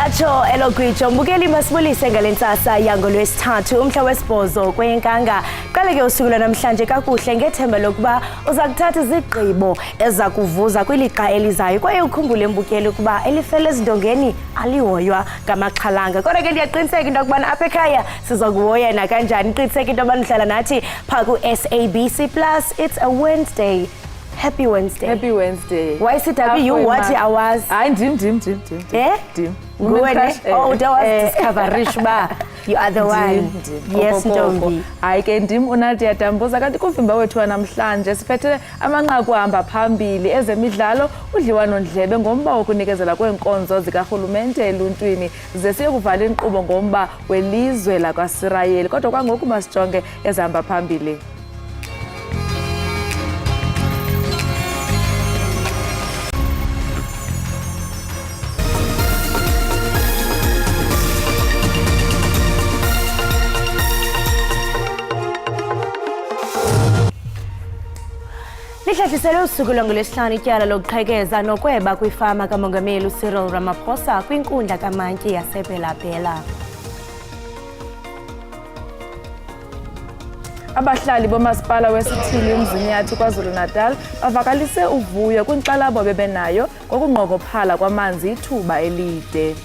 Latsho elo gwijo mbukeli, masibulise ngale ntsasa yangoLwesithathu, umhla wesibhozo kweyeNkanga. Qale ke usuku lwanamhlanje kakuhle ngethemba lokuba uza kuthatha izigqibo eza kuvuza kwilixa elizayo, kwaye ukhumbule mbukeli ukuba elifele ezindongeni alihoywa ngamaxhalanga. Kodwa ke ndiyaqiniseka into yokubana apha ekhaya siza kuhoya nakanjani. Qiniseka into yobana uhlala nathi phaa ku-SABC Plus. It's a Wednesday. Happy Wednesday. Happy Wednesday. YCW wathi awazi. Hayi, ndim, ndim, ndim, ndim. Eh? Ndim. Nguwe ne? Crush, eh. Oh, ude wazidiscoverisha uba you are the one. Ndim, ndim. Yes. Okokoko. Ntombi. Hayi ke, ndim uNadia Dambuza. Kanti kuvimba wethu wanamhlanje siphethe amanqaku ahamba phambili ezemidlalo, udliwanondlebe ngomba wokunikezela kweenkonzo zikarhulumente eluntwini, ze siyokuvala inkqubo ngomba welizwe lakwaSirayeli. Kodwa kwangoku masijonge ezihamba phambili. Lihlehliselwe usuku lwangoLwesihlanu ityala lokuqhekeza nokweba kwifama kaMongameli uCyril Ramaphosa kwinkundla kamantyi yaseBela-Bela. Abahlali bomasipala wesithili uMzinyathi KwaZulu-Natal bavakalise uvuyo kwinkxalabo bebenayo ngokunqongophala kwamanzi ithuba elide.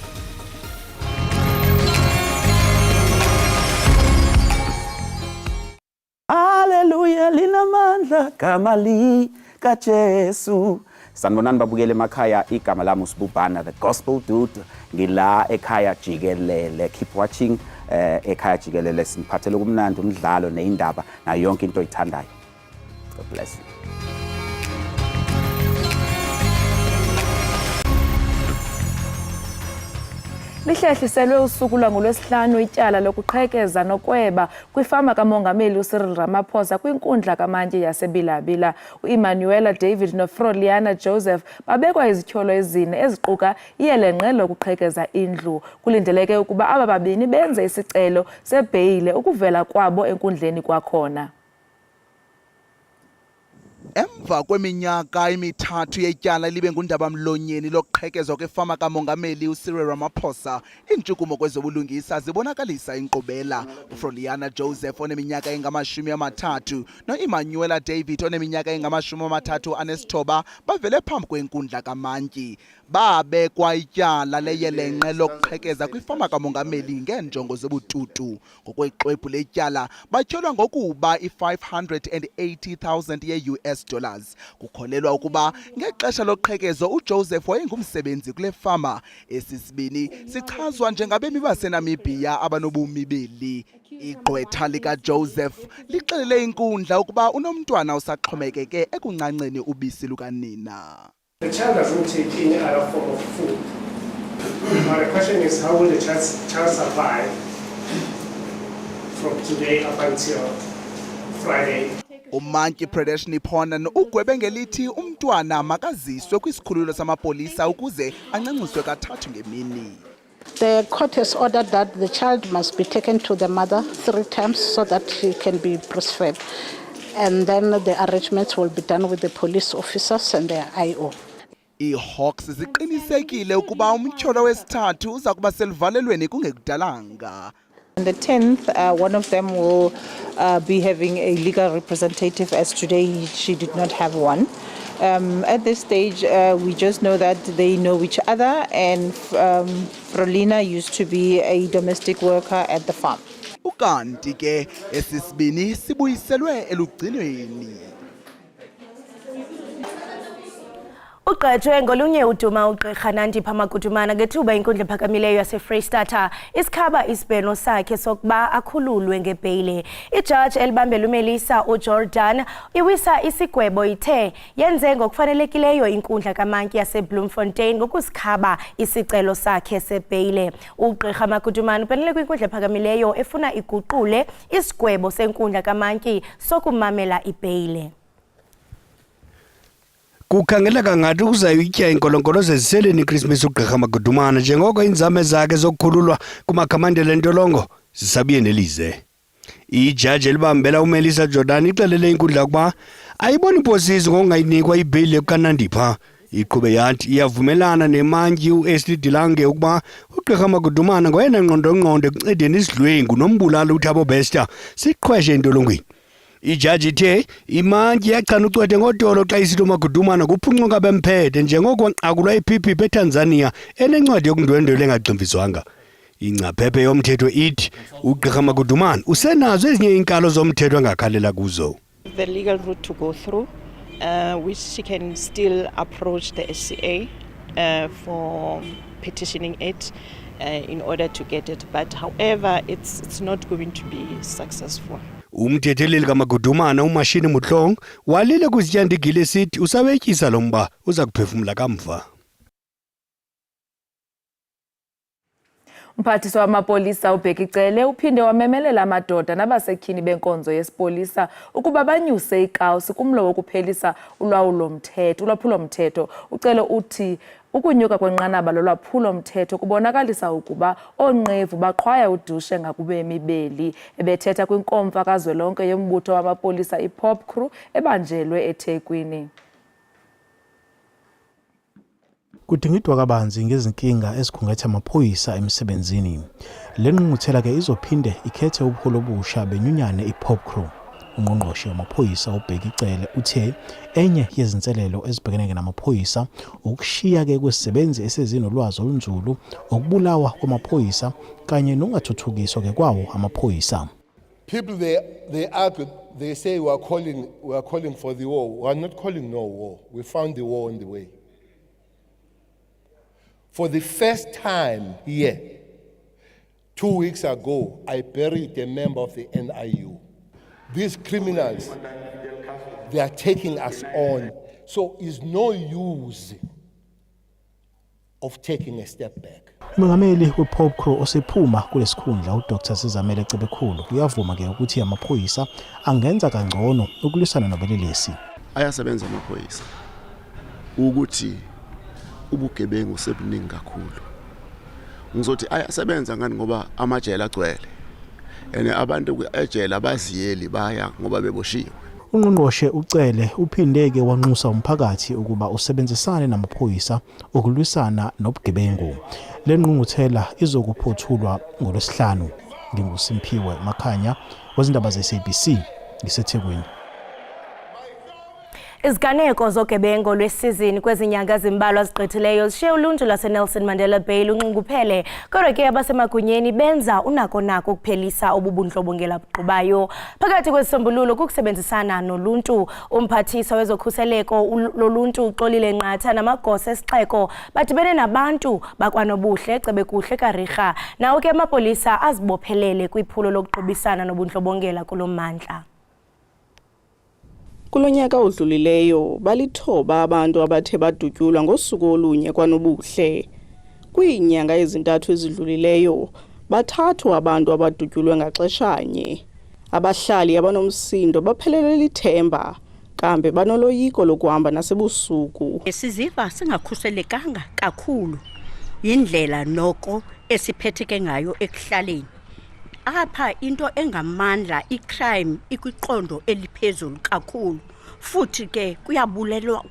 Haleluya, linamandla gama likaJesu. Sanibonani babukele emakhaya, igama lami uSibubhana the Gospel Dude. Ngila ekhaya jikelele. Keep watching ekhaya jikelele, siniphathele kumnandi umdlalo neindaba nayo yonke into oyithandayo. God bless you. Lihlehliselwe usuku lwangoLwesihlanu ityala lokuqhekeza nokweba kwifama kaMongameli uCyril Ramaphosa kwinkundla kamantyi yaseBilabila. UEmmanuela David noFroliana Joseph babekwa izityholo ezine eziquka iyelenqe lokuqhekeza indlu. Kulindeleke ukuba aba babini benze isicelo sebheyile ukuvela kwabo enkundleni kwakhona. Emva kweminyaka emithathu yetyala libe ngundabamlonyeni lokuqhekezwa kwefama kaMongameli uCyril Ramaphosa, iintshukumo kwezobulungisa zibonakalisa inkqubela. UFroliana Joseph oneminyaka engama-30 noEmmanuela David oneminyaka engama-39 bavele phambi kwenkundla kamantyi. Babekwa ityala leyelenqe lokuqhekeza kwifama kaMongameli ngeenjongo zobututu. Ngokwexwebhu letyala batyholwa ngokuba i-580,000 ye-US dollars. Kukholelwa ukuba ngexesha loqhekezo uJoseph wayengumsebenzi kule fama. Esi sibini sichazwa njengabemi baseNamibia abanobumi beli. Igqwetha likaJoseph lixelele inkundla ukuba unomntwana osaxhomekeke ekuncanceni ubisi lukanina. The child doesn't take any other form of food. Now the question is, how will the child survive from today up until Friday? Umantyi Pradesh Niponan ugwebe ngelithi umntwana makaziswe kwisikhululo samapolisa ukuze ancanciswe kathathu ngemini. The court has ordered that the child must be taken to the mother three times so that he can be breastfed. And then the arrangements will be done with the police officers and the IO. IiHawks ziqinisekile ukuba umtyholo wesithathu uza kuba seluvalelweni kungekudalanga. On the 10th, one of them will be having a legal representative, as today she did not have one. At this stage, we just know that they know each other, and Frolina used to be a domestic worker at the farm. Ukanti ke esi sibini sibuyiselwe elugcinweni. Ugqejwe ngolunye uduma ugqirha Nandipha Magudumana ngethuba inkundla ephakamileyo yaseFreyistata isikhaba isibheno sakhe sokuba akhululwe ngebheyile. Ijaji elibambela uMelissa uJordaan iwisa isigwebo, ithe yenze ngokufanelekileyo inkundla kamantyi yaseBloemfontein ngokusikhaba isicelo sakhe sebheyile. Ugqirha Magudumana ubhenele kwinkundla ephakamileyo efuna iguqule isigwebo senkundla kamantyi sokumamela ibheyile. Kukhangeleka ngathi uzayitya inkolonkolo zeziseleni iKrismesi ugqirha Magudumana njengoko iinzame zakhe zokukhululwa kumakhamandela entolongo zisabuye nelize. Ijaji elibambela uMelissa Jordaan ixelele inkundla ukuba ayiboni mposiso ngokungayinikwa ibheyile kukaNandipha. Iqhube yathi iyavumelana nemantyi uAshley de Lange ukuba ugqirha Magudumana ngoyena ngqondongqondo ekuncedeni isidlwengu nombulali uThabo Bester siqhweshe entolongweni. Ijaji ithe imantyi yachana ucwethe ngodolo xa isithi uMagudumana kuphuncuka bemphethe njengoko wanqakulwa iphiphi eTanzania enencwadi yokundwendwela engagximfizwanga. Ingcaphephe yomthetho ithi ugqirha Magudumana usenazo ezinye iinkalo zomthetho angakhalela kuzo. The legal route to go through, which she can still approach the SCA for petitioning it in order to get it. But however, it's not going to be successful. Umthetheleli kaMagudumana uMashini Mutlong walile kuzityanda igila esithi usawetyisa lo mba uza kuphefumla kamva. Umphathiswa wamapolisa uBheki Cele uphinde wamemelela amadoda nabasetyhini benkonzo yesipolisa ukuba banyuse ikawusi kumlo wokuphelisa ulawulo-mthetho, ulwaphulo-mthetho. UCele uthi ukunyuka kwenqanaba lolwaphulo-mthetho kubonakalisa ukuba oonqevu baqhwaya udushe ngakubemi beli. Ebethetha kwinkomfa kazwelonke yombutho wamapolisa iPOPCRU ebanjelwe eThekwini. Kudingidwa kabanzi ngezinkinga ezikhungethe amaphoyisa emsebenzini. Le ngqungquthela-ke izophinde ikhethe ubuholi obusha benyunyane iPOPCRU. Ungqongqoshe wamaphoyisa uBheki Cele uthe enye yezinselelo ezibhekene namaphoyisa ukushiya-ke kwezisebenzi esezinolwazi olunzulu, ukubulawa kwamaphoyisa kanye nokungathuthukiswa-ke kwawo amaphoyisa. People, they argue, they say we are calling for the war. We are not calling no war. We found the war on the way. For the first time here, 2 weeks ago, I buried a member of the NIU. These criminals, they are taking us on. So it's no use of taking a step back. Umengameli wePOPCRU osephuma kulesikhundla uDr Zizamele Cebekhulu uyavuma ke ukuthi amaphoyisa angenza kangcono ukulwisana nobulelesi. Ayasebenza amaphoyisa, ukuthi ubugebengu sebuningi kakhulu. Ngizothi ayasebenza ngani? Ngoba amajele agcwele and abantu ejele abaziyeli, baya ngoba beboshiwe. Ungqongqoshe uCele uphinde-ke wanxusa umphakathi ukuba usebenzisane namaphoyisa ukulwisana nobugebengu. Le ngqungquthela izokuphothulwa ngolwesihlanu. NginguSimphiwe Makhanya wezindaba ze-SABC ngiseThekwini. Iziganeko zogebengo lwesizini kwezi nyanga zimbalwa zigqithileyo zishiye uluntu lwaseNelson Mandela Bay lunxunguphele. Kodwa ke abasemagunyeni benza unako nako ukuphelisa obu bundlobongela buqhubayo. Phakathi kwezisombululo kukusebenzisana noluntu. Umphathiswa wezokhuseleko loluntu uXolile Nqatha namagosa esixeko badibene nabantu bakwaNobuhle Cebekuhle Kariha. Nawo ke amapolisa azibophelele kwiphulo lokuqubisana nobundlobongela kulo mmandla. Kulo nyaka udlulileyo balithoba abantu abathe badutyulwa ngosuku olunye kwaNobuhle. Kwiinyanga ezintathu ezidlulileyo bathathu abantu abadutyulwe ngaxeshanye. Abahlali abanomsindo baphelelwe lithemba, kambe banoloyiko lokuhamba nasebusuku. Siziva singakhuselekanga kakhulu yindlela noko esiphetheke ngayo ekuhlaleni apha. Into engamandla, icrime ikwiqondo eliphezulu kakhulu, futhi ke kuyabulelwa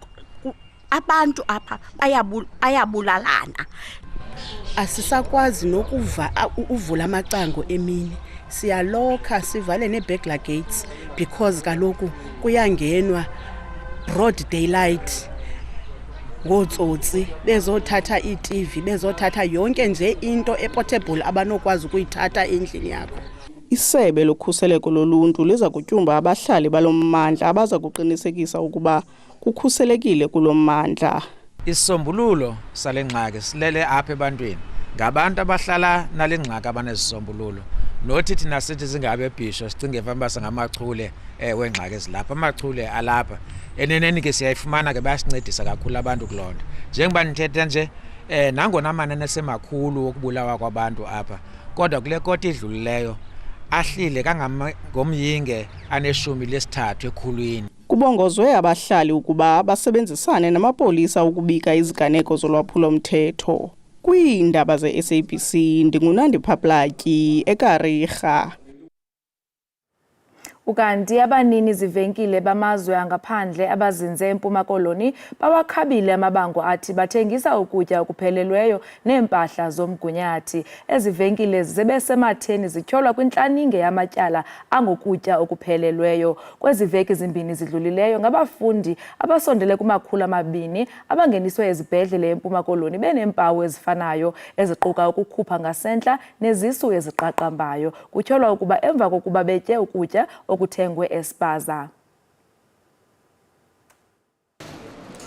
abantu apha, bayabulalana. Asisakwazi nokuva uvula amacango emini, siyalokha sivale nee-burglar gates because kaloku kuyangenwa broad daylight ngootsotsi bezothatha ii-TV, bezothatha yonke nje into eportable abanokwazi ukuyithatha endlini yakho. Isebe lokhuseleko loluntu liza kutyumba abahlali balo mmandla abaza kuqinisekisa ukuba kukhuselekile kulo mmandla. Isisombululo sale ngxaki silele apha ebantwini, ngabantu abahlala nale ngxaki abanezisombululo. Nothi thina sithi singabebhisho sicinge fanuba singamachule weengxaki ezilapha, amachule alapha eneneni ke siyayifumana ke, bayasincedisa kakhulu abantu kuloo nto. Njengoba ndithetha nje, nangona amanani esemakhulu wokubulawa kwabantu apha, kodwa kule kota idlulileyo ahlile kangangomyinge aneshumi lesithathu ekhulwini. Kubongozwe abahlali ukuba basebenzisane namapolisa ukubika iziganeko zolwaphulo-mthetho. Kwiindaba ze-SABC ndinguNandipha Platyi eKariha. Ukanti abanini zivenkile bamazwe angaphandle abazinze eMpuma Koloni bawakhabile amabango athi bathengisa ukutya okuphelelweyo neempahla zomgunyathi. Ezi venkile zibesematheni zityholwa kwintlaninge yamatyala angokutya okuphelelweyo. Kwezi veki zimbini zidlulileyo ngabafundi abasondele kumakhulu 2 abangeniswe ezibhedlele eMpuma Koloni beneempawu ezifanayo eziquka ukukhupha ngasentla nezisu eziqaqambayo. Kutyholwa ukuba emva kokuba betye ukutya okuthengwe espaza.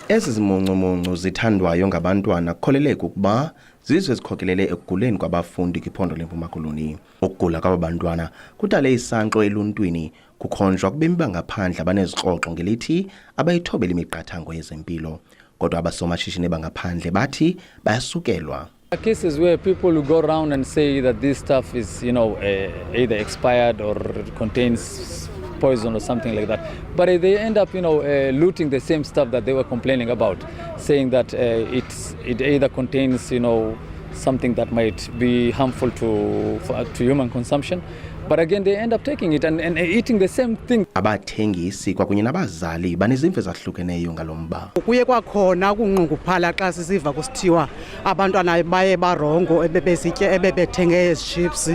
Ezi zimuncumuncu zithandwayo ngabantwana kukholeleka ukuba zizo ezikhokelele ekuguleni kwabafundi kwiphondo leMpuma Koloni. Ukugula kwaba bantwana kudale isankxo eluntwini kukhonjwa kubemi bangaphandle abanezikroxo ngelithi abayithobeli imiqathango yezempilo. Kodwa abasomashishini bangaphandle bathi bayasukelwa. Cases where people will go around and say that this stuff is either expired or contains poison or something like that. But they end up looting the same stuff that they were complaining about, saying that it either contains something that might be harmful to human consumption. But again, they end up taking it and eating the same thing. Abathengisi kwakunye nabazali banezimvo ezahlukeneyo ngalo mba. Kuye kwakhona ukunqunguphala xa sisiva kusithiwa abantwana baye ba-wrong ebebesitye ebebethenge ezi chips,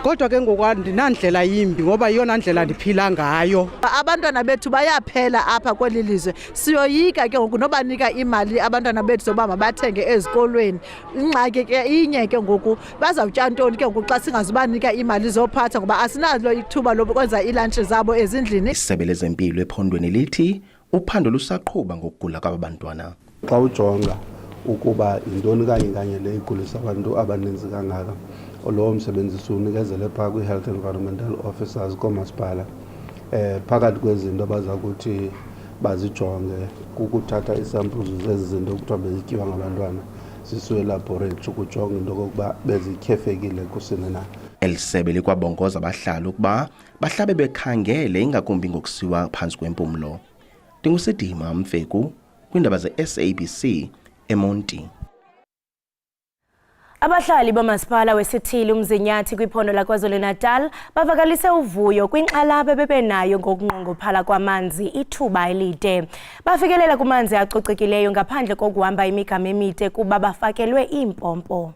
kodwa ke ngoku andinandlela yimbi ngoba yiyona ndlela ndiphila ngayo. Abantwana bethu bayaphela apha kweli lizwe. Siyoyika ke ngoku nobanika imali abantwana bethu zoba mabathenge ezikolweni. Ingxaki ke inye ke ngoku, bazawutya ntoni ke ngoku xa singazubanika imali zophatha, ngoba asinalo ithuba lokwenza iilantshi zabo ezindlini? Isebe lezempilo ephondweni lithi uphando lusaqhuba ngokugula kwaba bantwana. Xa ujonga ukuba yintoni kanye kanye le igulisa abantu abaninzi kangaka, lowo msebenzi siwunikezele phaa kwi-health environmental officers koomasipala. Phakathi kwezinto abaza kuthi bazijonge kukuthatha ii-samples zezi zinto kuthiwa bezityiwa ngabantwana zisiwe elaboratory ukujonga into okokuba bezityhefekile kusini na. Eli sebe likwabongoza abahlali ukuba bahlabe bekhangele, ingakumbi ngokusiwa phantsi kwempumlo. NdinguSidima Mfeku kwiindaba ze-SABC eMonti. Abahlali bomasipala wesithili uMzinyathi kwiphondo laKwaZulu-Natal bavakalise uvuyo kwinkxalabo ebebenayo ngokunqongophala kwamanzi ithuba elide. Bafikelela kumanzi acocekileyo ngaphandle kokuhamba imigama emide kuba bafakelwe iimpompo.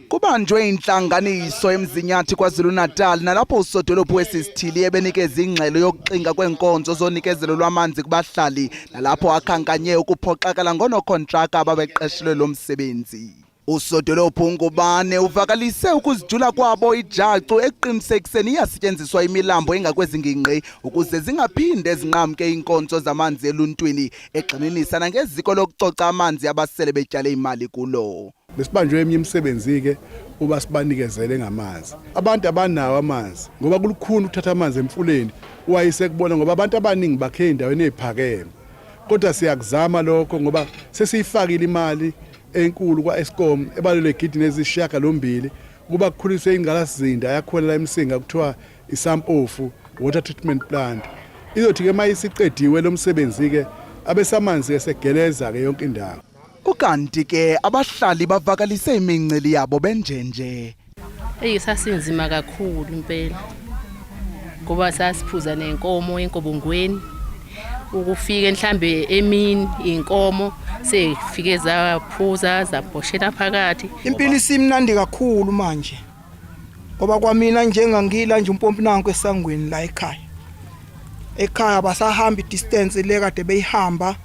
Kubanjwe intlanganiso eMzinyathi KwaZulu-Natal nalapho usodolophu wesi sithili ebenikeza ingxelo yokuxinga kweenkonzo zonikezelo lwamanzi kubahlali, nalapho akhankanye ukuphoxakala ngoonokhontraka ababeqeshelwe lo msebenzi. Usodolophu Ngubane uvakalise ukuzijula kwabo ijacu ekuqinisekiseni iyasetyenziswa imilambo engakwezi ngingqi ukuze zingaphinde zinqamke iinkonzo zamanzi eluntwini, egxininisa nangeziko lokucoca amanzi abasele betyale imali kulo. Besibanjwe eminye imisebenzi-ke uba sibanikezele ngamanzi. Abantu abanawo amanzi ngoba kulukhuni ukuthatha amanzi emfuleni uwayise kubona, ngoba abantu abaningi bakhe ey'ndaweni ey'phakeme, kodwa siyakuzama lokho ngoba sesiyifakile imali enkulu kwa-Eskom ebalelwe egidini ezisishiyagalombili ukuba kukhuliswe ingqalasizinda yakhona la eMsinga, kuthiwa iSampofu water treatment plant. Izothi-ke uma isiqediwe lo msebenzi-ke abesamanzi-ke segeleza-ke yonke indawo. Ukanti ke abahlali bavakalise imincili yabo benjenje. Eyi, sasinzima kakhulu impela. Ngoba sasiphuza nenkomo enkobongweni. Ukufika mhlambe emini inkomo sefike zaphuza zabhoshela phakathi. Impilo isimnandi kakhulu manje. Ngoba kwamina njengangila nje umpompi nanku esangweni la ekhaya. Ekhaya basahamba idistance le kade beyihamba.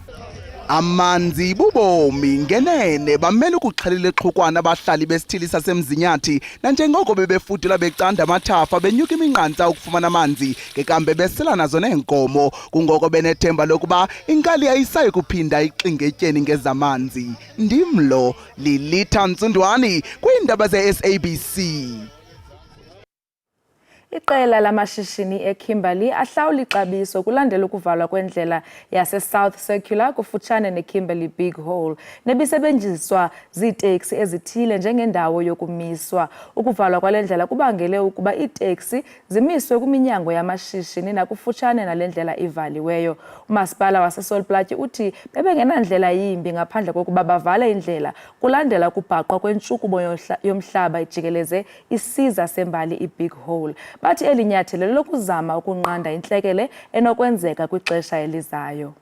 Amanzi bubomi ngenene, bamele ukuxhelela exhukwana abahlali besithili saseMzinyathi nanjengoko bebefudula becanda amathafa, benyuka iminqantsa ukufumana amanzi, kekambe besela nazo neenkomo. Kungoko benethemba lokuba inkali ayisayi kuphinda ixinge etyeni ngezamanzi. Ndimlo Lilitha Ntsundwani kwiindaba ze-SABC. Iqela lamashishini eKimberley ahlawula ixabiso kulandela ukuvalwa kwendlela yaseSouth Circular kufutshane neKimberley Big Hole nebisebenziswa ziiteksi ezithile njengendawo yokumiswa. Ukuvalwa kwale ndlela kubangele ukuba iiteksi zimiswe kwiminyango yamashishini nakufutshane nale ndlela ivaliweyo. Umasipala waseSol Plaatje uthi bebengenandlela yimbi ngaphandle kokuba bavale indlela kulandela ukubhaqwa kwentshukumo yomhlaba ijikeleze isiza sembali iBig Hole. Bathi eli nyathelo lelokuzama ukunqanda intlekele enokwenzeka kwixesha elizayo.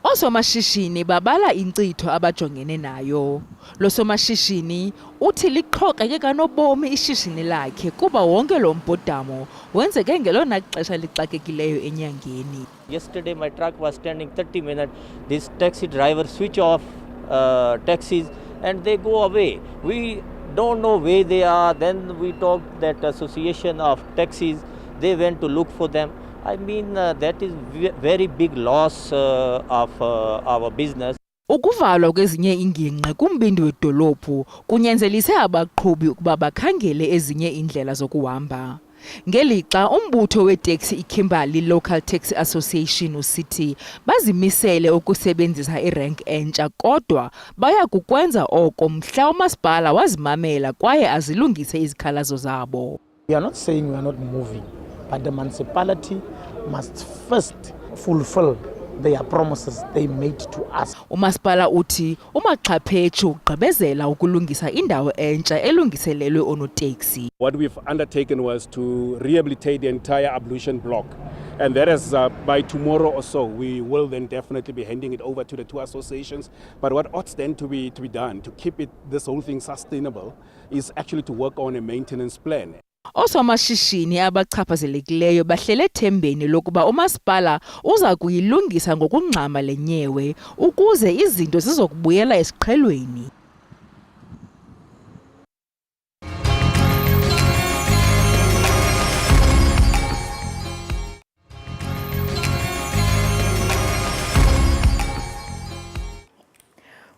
Oosomashishini babala inkcitho abajongene nayo. Lo somashishini uthi lixhokeke kanobomi ishishini lakhe kuba wonke lo mbhodamo wenzeke ngelona xesha lixakekileyo enyangeni. Yesterday my truck was standing 30 minutes. This taxi driver switch off uh, taxis and they go away. We don't know where they are. Then we talked that association of taxis. They went to look for them. I mean uh, that is very big loss uh, of uh, our business. Ukuvalwa kwezinye iingingqi kumbindi wedolophu kunyanzelise abaqhubi ukuba bakhangele ezinye iindlela zokuhamba. Ngelixa umbutho weeteksi iKimberley Local Taxi Association usithi bazimisele ukusebenzisa irenki entsha kodwa baya kukwenza oko mhla umasipala wazimamela kwaye azilungise izikhalazo zabo. We are not saying we are not moving, but the municipality must first fulfill their promises they made to us. Umasipala uthi umaxhaphetshu ugqibezela ukulungisa indawo entsha elungiselelwe oonoteksi. What we've undertaken was to rehabilitate the entire ablution block. And that is uh, by tomorrow or so, we will then definitely be handing it over to the two associations. But what ought then to be, to be done to keep it, this whole thing sustainable is actually to work on a maintenance plan. Oosomashishini abachaphazelekileyo bahlele ethembeni lokuba umasipala uza kuyilungisa ngokungxama le nyewe ukuze izinto zizokubuyela esiqhelweni.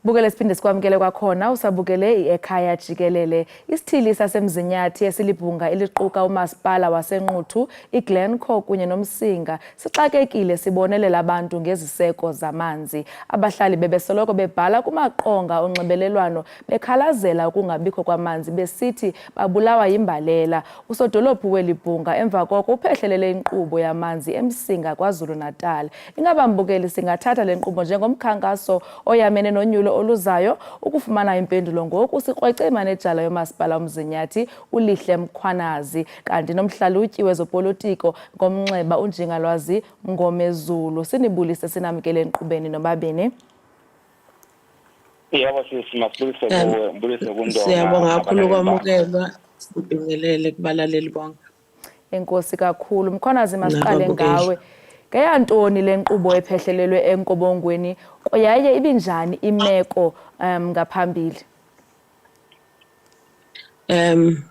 Bukele siphinde sikwamukele kwakhona usabukele i-Ekhaya Jikelele. Isithili saseMzinyathi esilibhunga eliquka umasipala waseNquthu, iGlencoe kunye noMsinga sixakekile sibonelela abantu ngeziseko zamanzi. Abahlali bebesoloko bebhala kumaqonga onxibelelwano bekhalazela ukungabikho kwamanzi besithi babulawa yimbalela. Usodolophu weli bhunga emva koko uphehlelele inkqubo yamanzi eMsinga KwaZulu-Natal. Ingaba mbukeli singathatha le nkqubo njengomkhankaso oyamene nonyulo oluzayo? Ukufumana impendulo ngoku sikrwece imanejala yomasipala uMzinyathi uLihle Mkhwanazi kanti nomhlalutyi wezopolitiko ngomnxeba uNjingalwazi Mngomezulu. Sinibulise sinamkele enkqubeni nobabini. Yebo sisi, masibulise kuwe, ngibulise kuNdonga. Siyabonga kakhulu kwamukelwa, sibingelele kubalaleli bonke. Enkosi kakhulu. Mkhwanazi masiqale ngawe. Ngeyantoni le nkqubo ephehlelelwe eNkobongweni yaye ibinjani imeko um ngaphambili? Um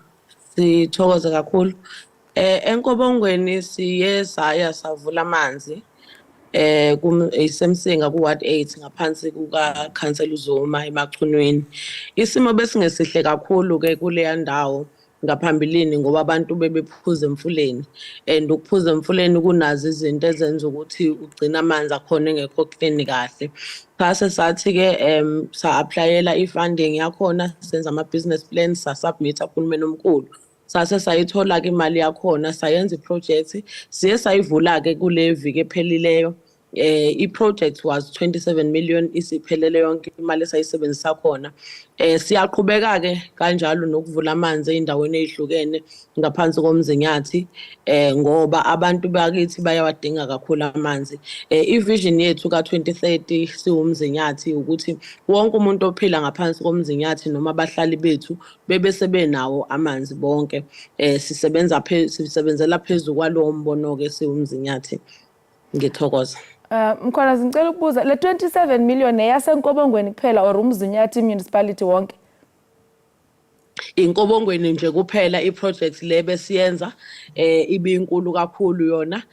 sithokoze kakhulu. Eh eNkobongweni siye saya savula amanzi eh isemsinga ku ward 8 ngaphansi kuka Councillor Zuma eMachunwini. Isimo besingesihle kakhulu ke kuleya ndawo ngaphambilini ngoba abantu bebephuza emfuleni and ukuphuza emfuleni kunazo izinto ezenza ukuthi ugcine amanzi akhona engekho clean kahle. Sase sathi-ke um sa-aplayela i-funding yakhona senza ama-business plan sa-submit-a kuhulumeni omkhulu. Sase sayithola-ke imali yakhona sayenza i-project siye sayivula-ke kule viki ephelileyo eh i-project was 27 million isiphelele yonke imali esayisebenzisa khona eh siyaqhubeka ke kanjalo nokuvula amanzi ezindaweni ezihlukene ngaphansi komzinyathi eh ngoba abantu bakithi bayawadinga kakhulu amanzi eh i-vision yethu ka-2030 siwumzinyathi ukuthi wonke umuntu ophila ngaphansi komzinyathi noma abahlali bethu bebe sebenawo amanzi bonke eh sisebenza sisebenzela phezu kwalowo mbono ke siwumzinyathi ngithokoza Uh, Mkhwanazi ngicela ukubuza le 27 million eyaseNkobongweni kuphela or uMzinyathi municipality wonke? Inkobongweni nje kuphela iproject le besiyenza ibinkulu kakhulu yona,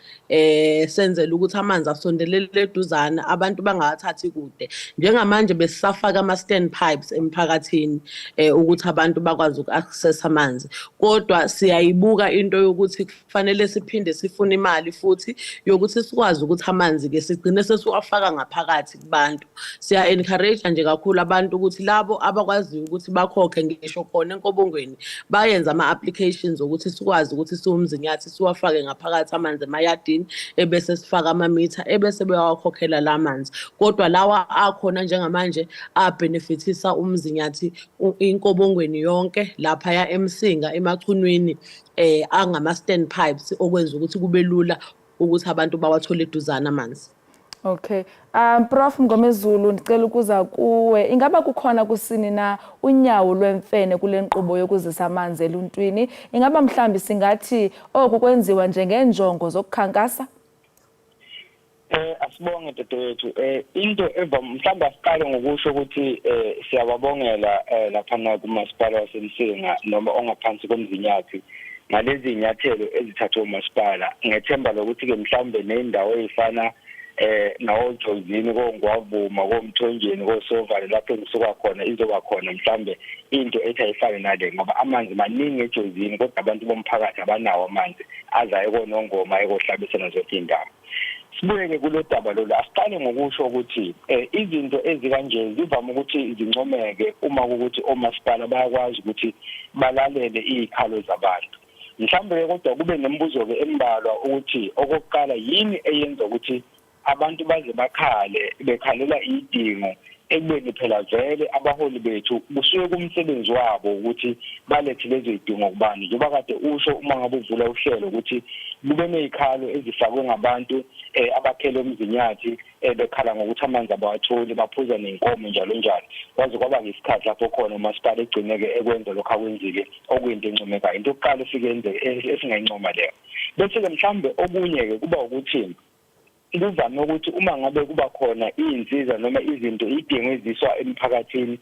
senzela ukuthi amanzi asondelele eduzane, abantu bangawathathi kude. Njengamanje besisafaka ama-stand pipes emphakathini ukuthi abantu bakwazi uku-access amanzi, kodwa siyayibuka into yokuthi kufanele siphinde sifune imali futhi yokuthi sikwazi ukuthi amanzi-ke sigcine sesiwafaka ngaphakathi kubantu. Siya-encourage nje kakhulu abantu ukuthi labo abakwaziyo ukuthi bakhokhe ngisho khona enkobongweni bayenze ama-applications ukuthi sikwazi ukuthi siwumzinyathi siwafake ngaphakathi amanzi emayadini, ebese sifaka amamitha, ebese bewakhokhela la manzi. Kodwa lawa akhona njengamanje abhenefithisa umzinyathi, inkobongweni yonke laphaya eMsinga, emachunwini, angama-stand pipes okwenza ukuthi kube lula ukuthi abantu bawathole eduzane amanzi. Okay. Prof Mngomezulu, ndicela ukuza kuwe. Ingaba kukhona kusini na unyawo lwemfene kule nkqubo yokuzisa amanzi eluntwini? Ingaba mhlambi singathi oku kwenziwa njengenjongo zokukhankasa? Asibonge dadewethu. Into eva mhlawumbe asiqale ngokusho ukuthi siyababongela lapha na kumasipala waseMsinga noma ongaphansi komzinyathi ngalezi inyathelo ezithathwe umasipala, ngethemba lokuthi ke mhlawumbe nezindawo ezifana nawoJozini, kongwavuma, komthonjeni, kosovale lapho engisuka khona izoba khona mhlawumbe into ethi ayifane nale, ngoba amanzi maningi eJozini kodwa abantu bomphakathi abanawo amanzi azaye konongoma ekohlabisana zonke indawo. Sibuyeke kulo daba lolu, asiqale ngokusho ukuthi izinto ezikanje zivame ukuthi zincomeke uma ukuthi omasipala bayakwazi ukuthi balalele izikhalo zabantu. Mhlawumbe kodwa kube nemibuzo-ke embalwa ukuthi okokuqala yini eyenza ukuthi abantu baze bakhale bekhalela idingo ekubeni phela vele abaholi bethu kusuke kumsebenzi wabo ukuthi balethe lezo zidingo kubantu. Njengoba kade usho uma ngabe uvula uhlelo ukuthi kube nezikhalo ezifakwe ngabantu abakhele umzinyathi bekhala ngokuthi amanzi abawatholi, baphuza nenkomo njalo njalo, kwaze kwaba ngesikhathi lapho khona umasipala egcineke ekwenza lokho akwenzile, okuyinto encomekayo. Into yokuqala efike yenzeke esingayincoma leyo. Bese-ke mhlawumbe okunye-ke kuba ukuthi kuvame ukuthi uma ngabe kuba khona iy'nsiza noma izinto idingo eziswa emphakathini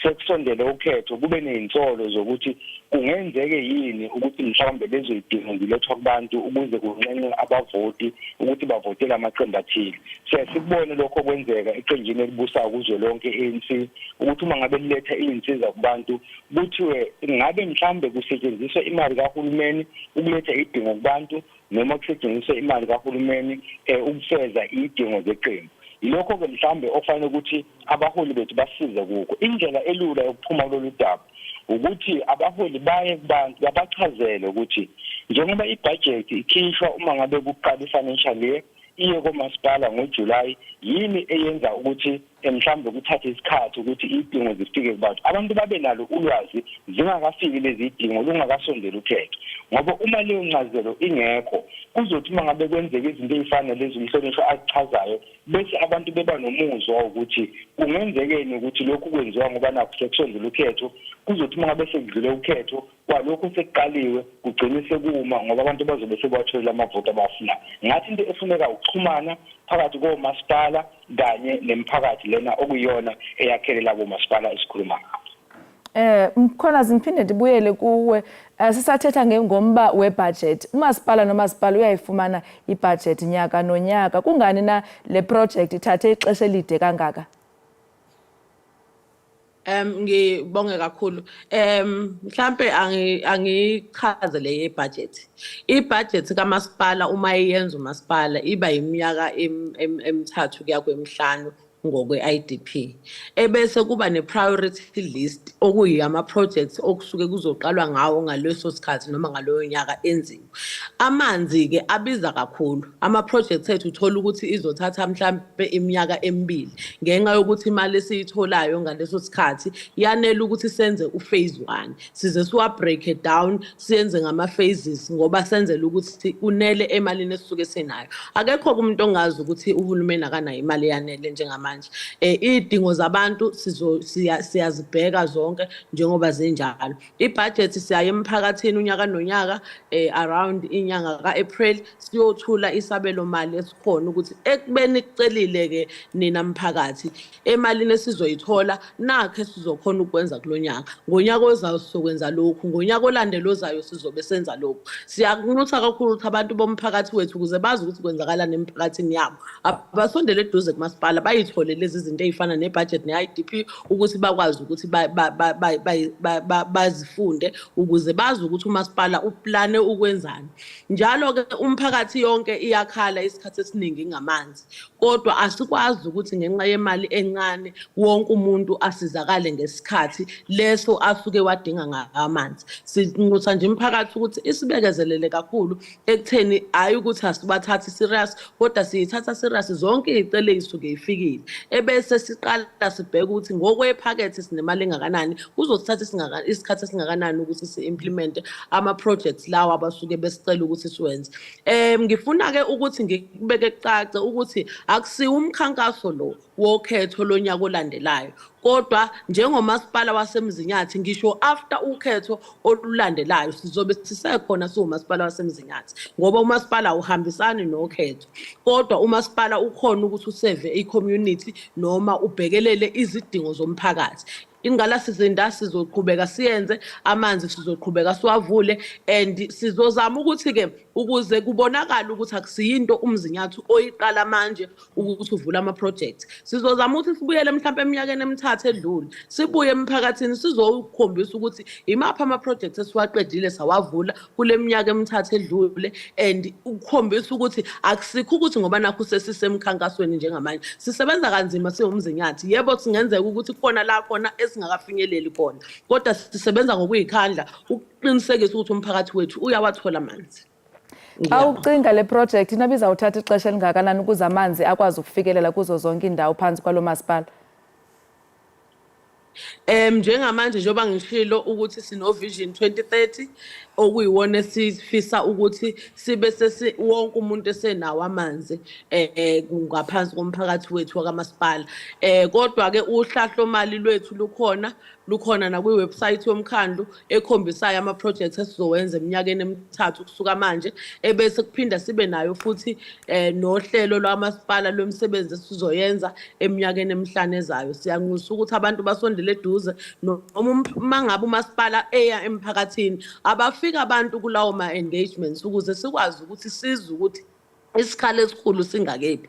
sekusondele ukhetho, kube ney'nsolo zokuthi kungenzeke yini ukuthi mhlawumbe lezo y'dingo zilethwa kubantu ukuze kunxenxe abavoti ukuthi bavotele amaqembu athile. Siyaye sikubone lokho okwenzeka eqenjini elibusayo kuzwelonke i-ANC, ukuthi uma ngabe liletha iy'nsiza kubantu kuthiwe ngabe mhlawumbe kusetshenziswa imali kahulumeni ukuletha idingo kubantu noma kusetshenziswe imali kahulumeni ukufeza idingo zeqembu. Yilokho-ke mhlawumbe okufanele ukuthi abaholi bethu basize kukho. Indlela elula yokuphuma kulolu daba ukuthi abaholi baye kubantu babachazele ukuthi njengoba ibhajethi ikhishwa uma ngabe kuqala i-financial year iye komasipala ngoJuly, yini eyenza ukuthi mhlawumbe kuthathe isikhathi ukuthi idingo zifike kubantu, abantu babe nalo ulwazi zingakafiki lezi idingo lungakasondeli ukhetho. Ngoba uma leyo ncazelo ingekho, kuzothi uma ngabe kwenzeka izinto ey'fana nalezi umhlonishwa azichazayo, bese abantu beba nomuzwa ukuthi kungenzekeni ukuthi lokhu kwenziwa ngoba nakho sekusondela ukhetho. Kuzothi uma ngabe sekudlule ukhetho, kwalokhu sekuqaliwe kugcine sekuma, ngoba abantu bazobe sebewatholile amavoti abawafunayo. Ngathi into efuneka ukuxhumana phakathi komasipala kanye nemiphakathi lena okuyiyona eyakhele labo masipala esikhuluma ngabo. Mkhwanazi, ngiphinde ndibuyele kuwe. Sisathetha ngomba webudget. Umasipala nomasipala uyayifumana ibudget nyaka nonyaka. Kungani na le project ithathe ixesha elide kangaka? Ngibonge kakhulu. Mhlambe angichaze le yebudget. Ibudget kamasipala uma iyenza umasipala iba iminyaka emithathu kuya kwemihlanu ngokwe-IDP. Ebese kuba ne-priority list okuyama projects okusuke kuzoqalwa ngawo ngaleso sikhathi noma ngaloyo nyaka enziwe. Amanzi-ke abiza kakhulu. Ama-projects ethu uthola ukuthi izothatha mhlampe iminyaka emibili ngenxa yokuthi imali esiyitholayo ngaleso sikhathi yanele ukuthi senze u-phase 1. Size siwa break it down siyenze ngama-phases ngoba senzela ukuthi kunele emalini esisuke sinayo. Akekho umuntu ongazi ukuthi uhulumeni akanayo imali eyanele njengamanje. njengamanje. Iy'dingo zabantu siyazibheka zonke njengoba zinjalo. Ibhajethi siyaye emphakathini unyaka nonyaka, around inyanga ka-April, siyothula isabelo mali esikhona ukuthi ekubeni kucelile-ke nina mphakathi, emalini esizoyithola nakho esizokhona ukwenza kulo nyaka, ngonyaka ozayo sizokwenza lokhu, ngonyaka olandela ozayo sizobe senza lokhu. Siyakunxusa kakhulu ukuthi abantu bomphakathi wethu, ukuze bazi ukuthi kwenzakalani emphakathini yabo, abasondele eduze kumasipala bayithole lezi zinto ey'fana ne-budget ne-IDP, ukuthi bakwazi ukuthi bazifunde ukuze bazi ukuthi umasipala uplane ukwenzani. Njalo-ke umphakathi yonke iyakhala isikhathi esiningi ngamanzi, kodwa asikwazi ukuthi ngenxa yemali encane wonke umuntu asizakale ngesikhathi leso asuke wadinga ngayo amanzi. Sinxusa nje umphakathi ukuthi isibekezelele kakhulu ekutheni, hhayi ukuthi asibathathi serious, kodwa siyithatha serious zonke iy'celo ey'suke y'fikile, ebese siqala sibheke ukuthi ngokwephakethe sinemali engakanani, kuzosithatha isikhathi esingakanani ukuthi si-implemente ama-projects lawa abasuke besicela ukuthi siwenze. Ngifuna-ke ukuthi ngikubeke kucace ukuthi akusiwo umkhankaso lo wokhetho lonyaka olandelayo, kodwa njengomasipala waseMzinyathi, ngisho after ukhetho olulandelayo sizobe sisekhona siwumasipala waseMzinyathi, ngoba umasipala awuhambisani nokhetho, kodwa umasipala ukhona ukuthi useve i-community noma ubhekelele izidingo zomphakathi. Ingqalasizinda sizoqhubeka siyenze, amanzi sizoqhubeka siwavule, and sizozama ukuthi-ke ukuze kubonakale ukuthi akusiyinto uMzinyathi oyiqala manje ukuthi uvule ama-project, sizozama ukuthi sibuyele mhlawumpe eminyakeni emithathu edlule, sibuye emphakathini sizokhombisa ukuthi imaphi ama-projects esiwaqedile sawavula kule minyaka emithathu edlule, and ukukhombisa ukuthi akusikho ukuthi ngoba nakhu sesisemkhankasweni njengamanje. Sisebenza kanzima siwuMzinyathi. Yebo, singenzeka ukuthi khona la khona esingakafinyeleli khona, kodwa sisebenza ngokuyikhandla ukuqinisekisa ukuthi umphakathi wethu uyawathola amanzi. Xa ucinga le project inoba izawuthatha ixesha elingakanani ukuze amanzi akwazi ukufikelela kuzo zonke iindawo phantsi kwalo masipala? Njengamanje njengoba ngishilo ukuthi sino Vision 2030 okuyiwona esifisa ukuthi sibe sesi wonke umuntu esenawo amanzi ngaphansi komphakathi wethu wakamasipala. Kodwa ke uhlahlo mali lwethu lukhona nakwi-website yomkhandlu ekhombisayo ama-projects esizowenza eminyakeni emithathu kusuka manje, ebese kuphinda sibe nayo futhi nohlelo lwamasipala lwemisebenzi esizoyenza eminyakeni emihlanu ezayo. Siyanxusa ukuthi abantu basondele eduze, noma uma ngabe umasipala eya emphakathini, abafika abantu kulawo ma-engagements ukuze sikwazi ukuthi sizwe ukuthi isikhala esikhulu singakephi.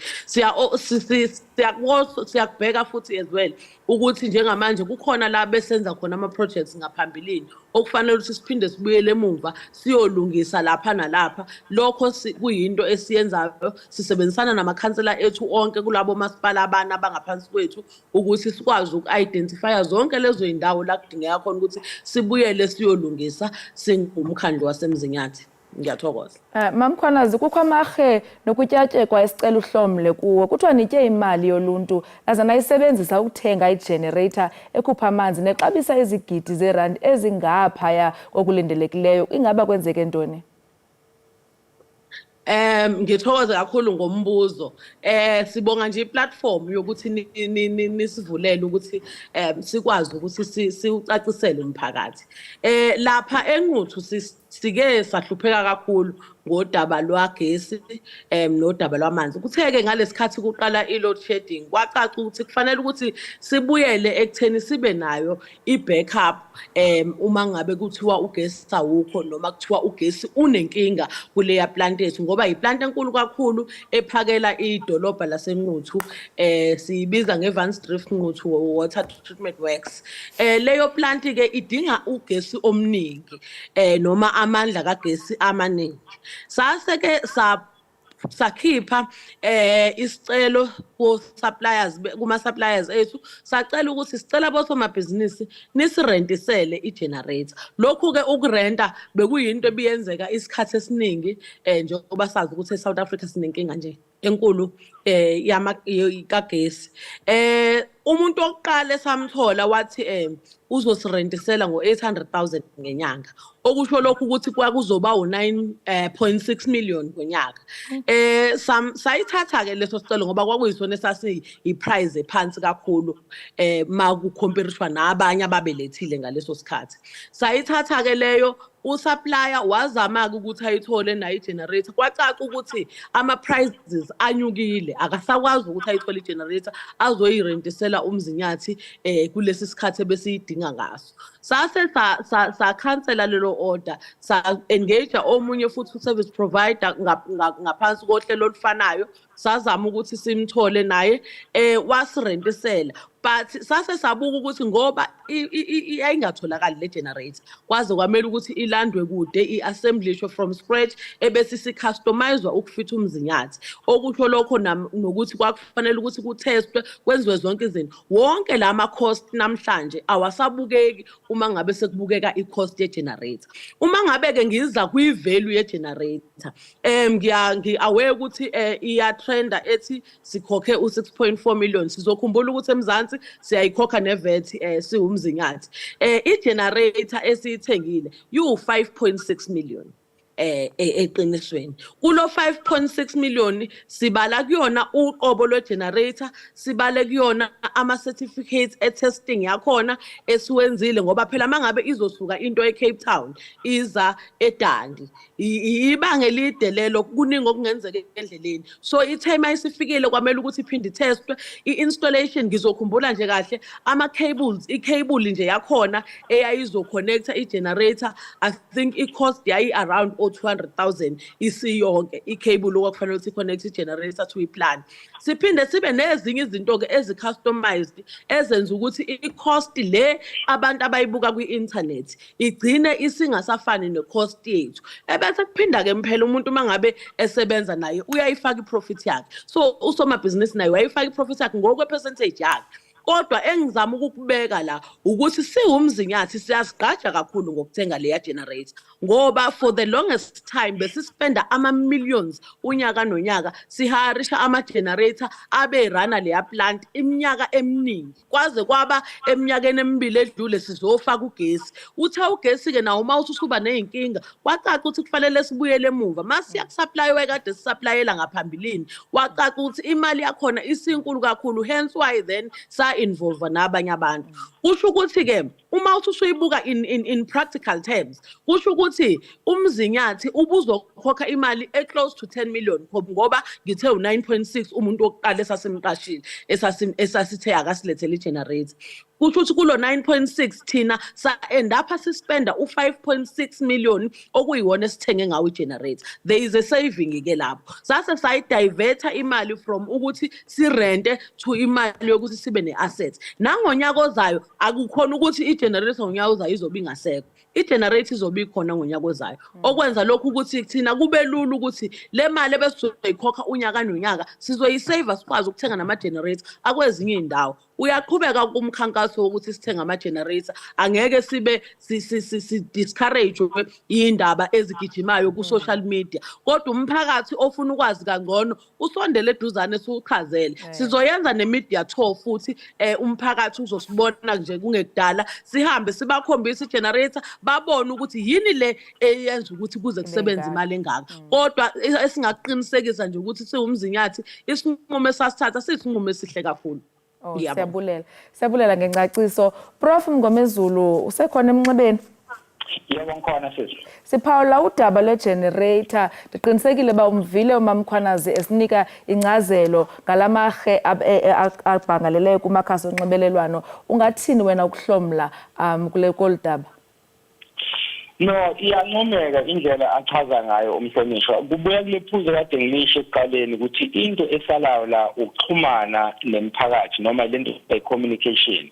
Siyakubheka futhi as well ukuthi njengamanje kukhona la besenza khona ama-projects ngaphambilini okufanele ukuthi siphinde sibuyele emuva siyolungisa lapha nalapha. Lokho kuyinto esiyenzayo, sisebenzisana namakhansela ethu onke kulabo masipala abana abangaphansi kwethu ukuthi sikwazi uku-identifya zonke lezo y'ndawo la kudingeka khona ukuthi sibuyele siyolungisa singumkhandlu waseMzinyathi. Ngiyathokoza. MaMkhwanazi, kukho amarhe nokutyatyekwa esicela uhlomle kuwo. Kuthiwa nitye imali yoluntu naze nayisebenzisa ukuthenga igenerator ekhupha amanzi nexabisa izigidi zeerandi ezingaphaya kokulindelekileyo. Ingaba kwenzeke ntoni? Ngithokoze kakhulu ngombuzo. Sibonga nje iplatform yokuthi nisivulele ukuthi sikwazi ukuthi siucacisele umphakathi. Lapha eNquthu sike sahlupheka kakhulu ngodaba lwagesi nodaba lwamanzi. Kutheke ngalesikhathi kuqala i-load shedding kwacaca ukuthi kufanele ukuthi sibuyele ekutheni sibe nayo i-backup uma ngabe kuthiwa ugesi awukho noma kuthiwa ugesi unenkinga kuleya plant yethu, ngoba iplant enkulu kakhulu ephakela idolobha laseNquthu, siyibiza nge-Vansdrift Nquthu Water Treatment Works. Leyo plant ke idinga ugesi omningi noma amandla kagesi amaningi. Sase ke sakhipha isicelo ku suppliers, kuma suppliers ethu, sacela ukuthi sicela bosomabhizinisi nisirentisele igenerator. Lokhu ke ukurenta bekuyinto ebiyenzeka isikhathi esiningi, njengoba sazi ukuthi eSouth Africa sinenkinga nje enkulu yama kagesi. Umuntu wokuqala esamthola wathi uzosirentisela ngo-800,000 ngenyanga, okusho lokhu ukuthi kwakuzoba u-9.6 million ngonyaka. Sayithatha ke leso sicelo ngoba kwakuyisona esasi i-price ephansi kakhulu makucomparishwa nabanye ababelethile ngaleso sikhathi. Sayithatha ke leyo. Usupplier wazama-ke ukuthi ayithole nayo i-generator, kwacaca ukuthi ama-prices anyukile, akasakwazi ukuthi ayithole i-generator azoyirentisela uMzinyathi kulesi sikhathi ebesiyidinga ngaso. Sase sakhansela lelo order, sa-engage omunye futhi u-service provider ngaphansi kohlelo olufanayo. Sazama ukuthi simthole naye, wasirentisela, but sase sabuka ukuthi ngoba yayingatholakali le generator, kwaze kwamele ukuthi ilandwe kude, i-assemblishwe from scratch, ebese isi-customizwa ukufitha uMzinyathi, okusho lokho nokuthi kwakufanele ukuthi kuthestwe, kwenziwe zonke izinto. Wonke la ma-cost namhlanje awasabukeki uma ngabe sekubukeka i-cost ye-generator. Uma ngabe-ke ngiza kwi-value ye-generator, ngiya ngi-aware ukuthi iya-trenda ethi sikhokhe u-6.4 million. Sizokhumbula ukuthi eMzansi siyayikhokha ne-VAT siwuMzinyathi. I-generator esiyithengile iwu-5.6 million. Eqinisweni kulo 5.6 million sibala kuyona uqobo lwe-generator, sibale kuyona ama-certificates e-testing yakhona esiwenzile, ngoba phela mangabe izosuka into e-Cape Town iza eDundee, ibanga elide lelo, kuningi okungenzeka endleleni. So i-time ayisifikile kwamele ukuthi iphinde ithestwe. I-installation, ngizokhumbula nje kahle, ama-cables, i-cable nje yakhona eyayizoconnecta i-generator, I think i-cost yayi-around o-200,000 isiyonke, i-cable okwakufanele ukuthi i-connect i-generator to i-plant. Siphinde sibe nezinye izinto-ke ezi-customized ezenza ukuthi i-cost le abantu abayibuka kwi-internet igcine isingasafani ne-cost yethu. Ebese kuphinda-ke mphela umuntu uma ngabe esebenza naye uyayifaka i-profit yakhe, so usomabhizinisi naye uyayifaka i-profit yakhe ngokwe-percentage yakhe. Kodwa engizama ukukubeka la ukuthi siwuMzinyathi siyazigqaja kakhulu ngokuthenga leya generator, ngoba for the longest time besispenda ama-millions unyaka nonyaka siharisha ama-generator abe-runa leya plant iminyaka eminingi, kwaze kwaba eminyakeni emibili edlule sizofaka ugesi. Uthe ugesi-ke nawo uma ususuba ney'nkinga, kwacaca ukuthi kufanele sibuyele emuva masiya kusupplier wayekade sisuplayela ngaphambilini, wacaca ukuthi imali yakhona isinkulu kakhulu, hence why then sa-involve nabanye abantu. Kusho ukuthi-ke uma uthi usuyibuka in practical terms, kusho ukuthi uMzinyathi ubuzokhokha imali e-close to 10 million, ngoba ngithe u-9.6 umuntu wokuqala esasimqashile, esasithe akasilethele i-generator. Kusho ukuthi kulo 9.6 thina sa-end up sispenda u-5.6 million okuyiwona esithenge ngawo i-generator. There is a saving ke lapho. Sase sayidiverta imali from ukuthi sirente to imali yokuthi sibe ne-asset. Nangonyaka ozayo akukhona ukuthi i-generator ngonyaka ozayo izobe ingasekho, i-generator izobe ikhona ngonyaka ozayo, okwenza lokhu ukuthi thina kube lula ukuthi le mali ebesizoyikhokha unyaka nonyaka sizoyisave, sikwazi ukuthenga nama-generator akwezinye iy'ndawo. Uyaqhubeka kumkhankaso wokuthi sithenge ama-generator, angeke sibe si-discourage iy'ndaba ezigijimayo ku-social media, kodwa umphakathi ofuna ukwazi kangcono usondele eduzane siwuchazele. Sizoyenza ne-media tour futhi, umphakathi uzosibona nje kungekudala, sihambe sibakhombise i-generator, babone ukuthi yini le eyenza ukuthi kuze kusebenze imali engaka. Kodwa esingakuqinisekisa nje ukuthi siwuMzinyathi isinqumo esasithatha siyisinqumo esihle kakhulu. Oh, Ngiyabonga. Siyabulela. Siyabulela ngencaciso. Prof Mngomezulu, usekhona emnxebeni? Yebo, ngikhona sisi. Siphawula udaba lwegenerator. Ndiqinisekile uba umvile uMamkhwanazi esinika incazelo ngalamarhe abhangaleleyo kumakhasi onxibelelwano. Ungathini wena ukuhlomla kule kolu daba? No, iyancomeka indlela achaza ngayo umhlonishwa. Kubuya kule phuzu kade ngilisho ekuqaleni ukuthi into esalayo la ukuxhumana nemphakathi, noma lento communication.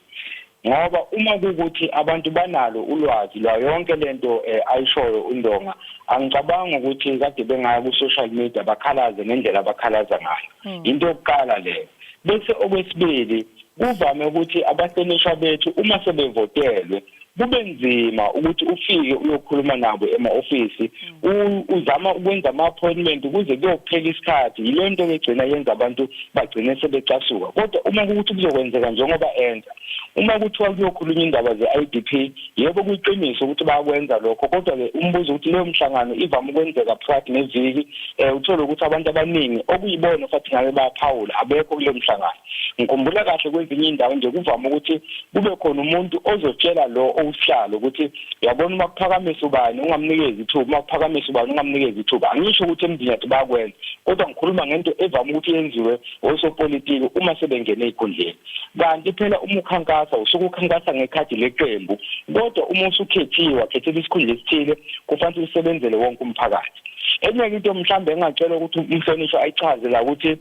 Ngoba uma kukuthi abantu banalo ulwazi lwayo yonke lento ayishoyo uNdonga, angicabanga ukuthi kade bengaya ku social media bakhalaze ngendlela abakhalaza ngayo. Into yokuqala leyo. Bese okwesibili, kuvame ukuthi abahlonishwa bethu uma sebevotelwe Kube nzima ukuthi ufike uyokhuluma nabo ema-ofisi, uzama ukwenza ama-appointment ukuze kuyophela isikhathi. Yile nto egcina yenza abantu bagcine sebecasuka. Kodwa uma kuwukuthi kuzokwenzeka njengoba enza, uma kuthiwa kuyokhulunywa indaba ze-IDP, yebo, kuyiqiniso ukuthi bayakwenza lokho, kodwa-ke umbuzo ukuthi leyo mhlangano ivame ukwenzeka phakathi neviki, uthole ukuthi abantu abaningi okuyibona futhi ngabe bayaphawula abekho kuleyo mhlangano. Ngikhumbula kahle, kwezinye iy'ndawo nje kuvame ukuthi kube khona umuntu ozotshela lo owusihlalo ukuthi, "Uyabona, uma kuphakamisa ubani ungamnikezi ithuba, uma kuphakamisa ubani ungamnikezi ithuba." Angisho ukuthi eMzinyathi bayakwenza, kodwa ngikhuluma ngento evame ukuthi yenziwe osopolitiki uma sebengene ey'khundleni. Kanti phela uma ukhankasa, usuke ukhankasa ngekhadi leqembu, kodwa uma usukhethiwe, wakhethela isikhundla esithile, kufanele usebenzele wonke umphakathi. Enye into mhlawumbe engingacela ukuthi umhlonishwa ayichaze la, ukuthi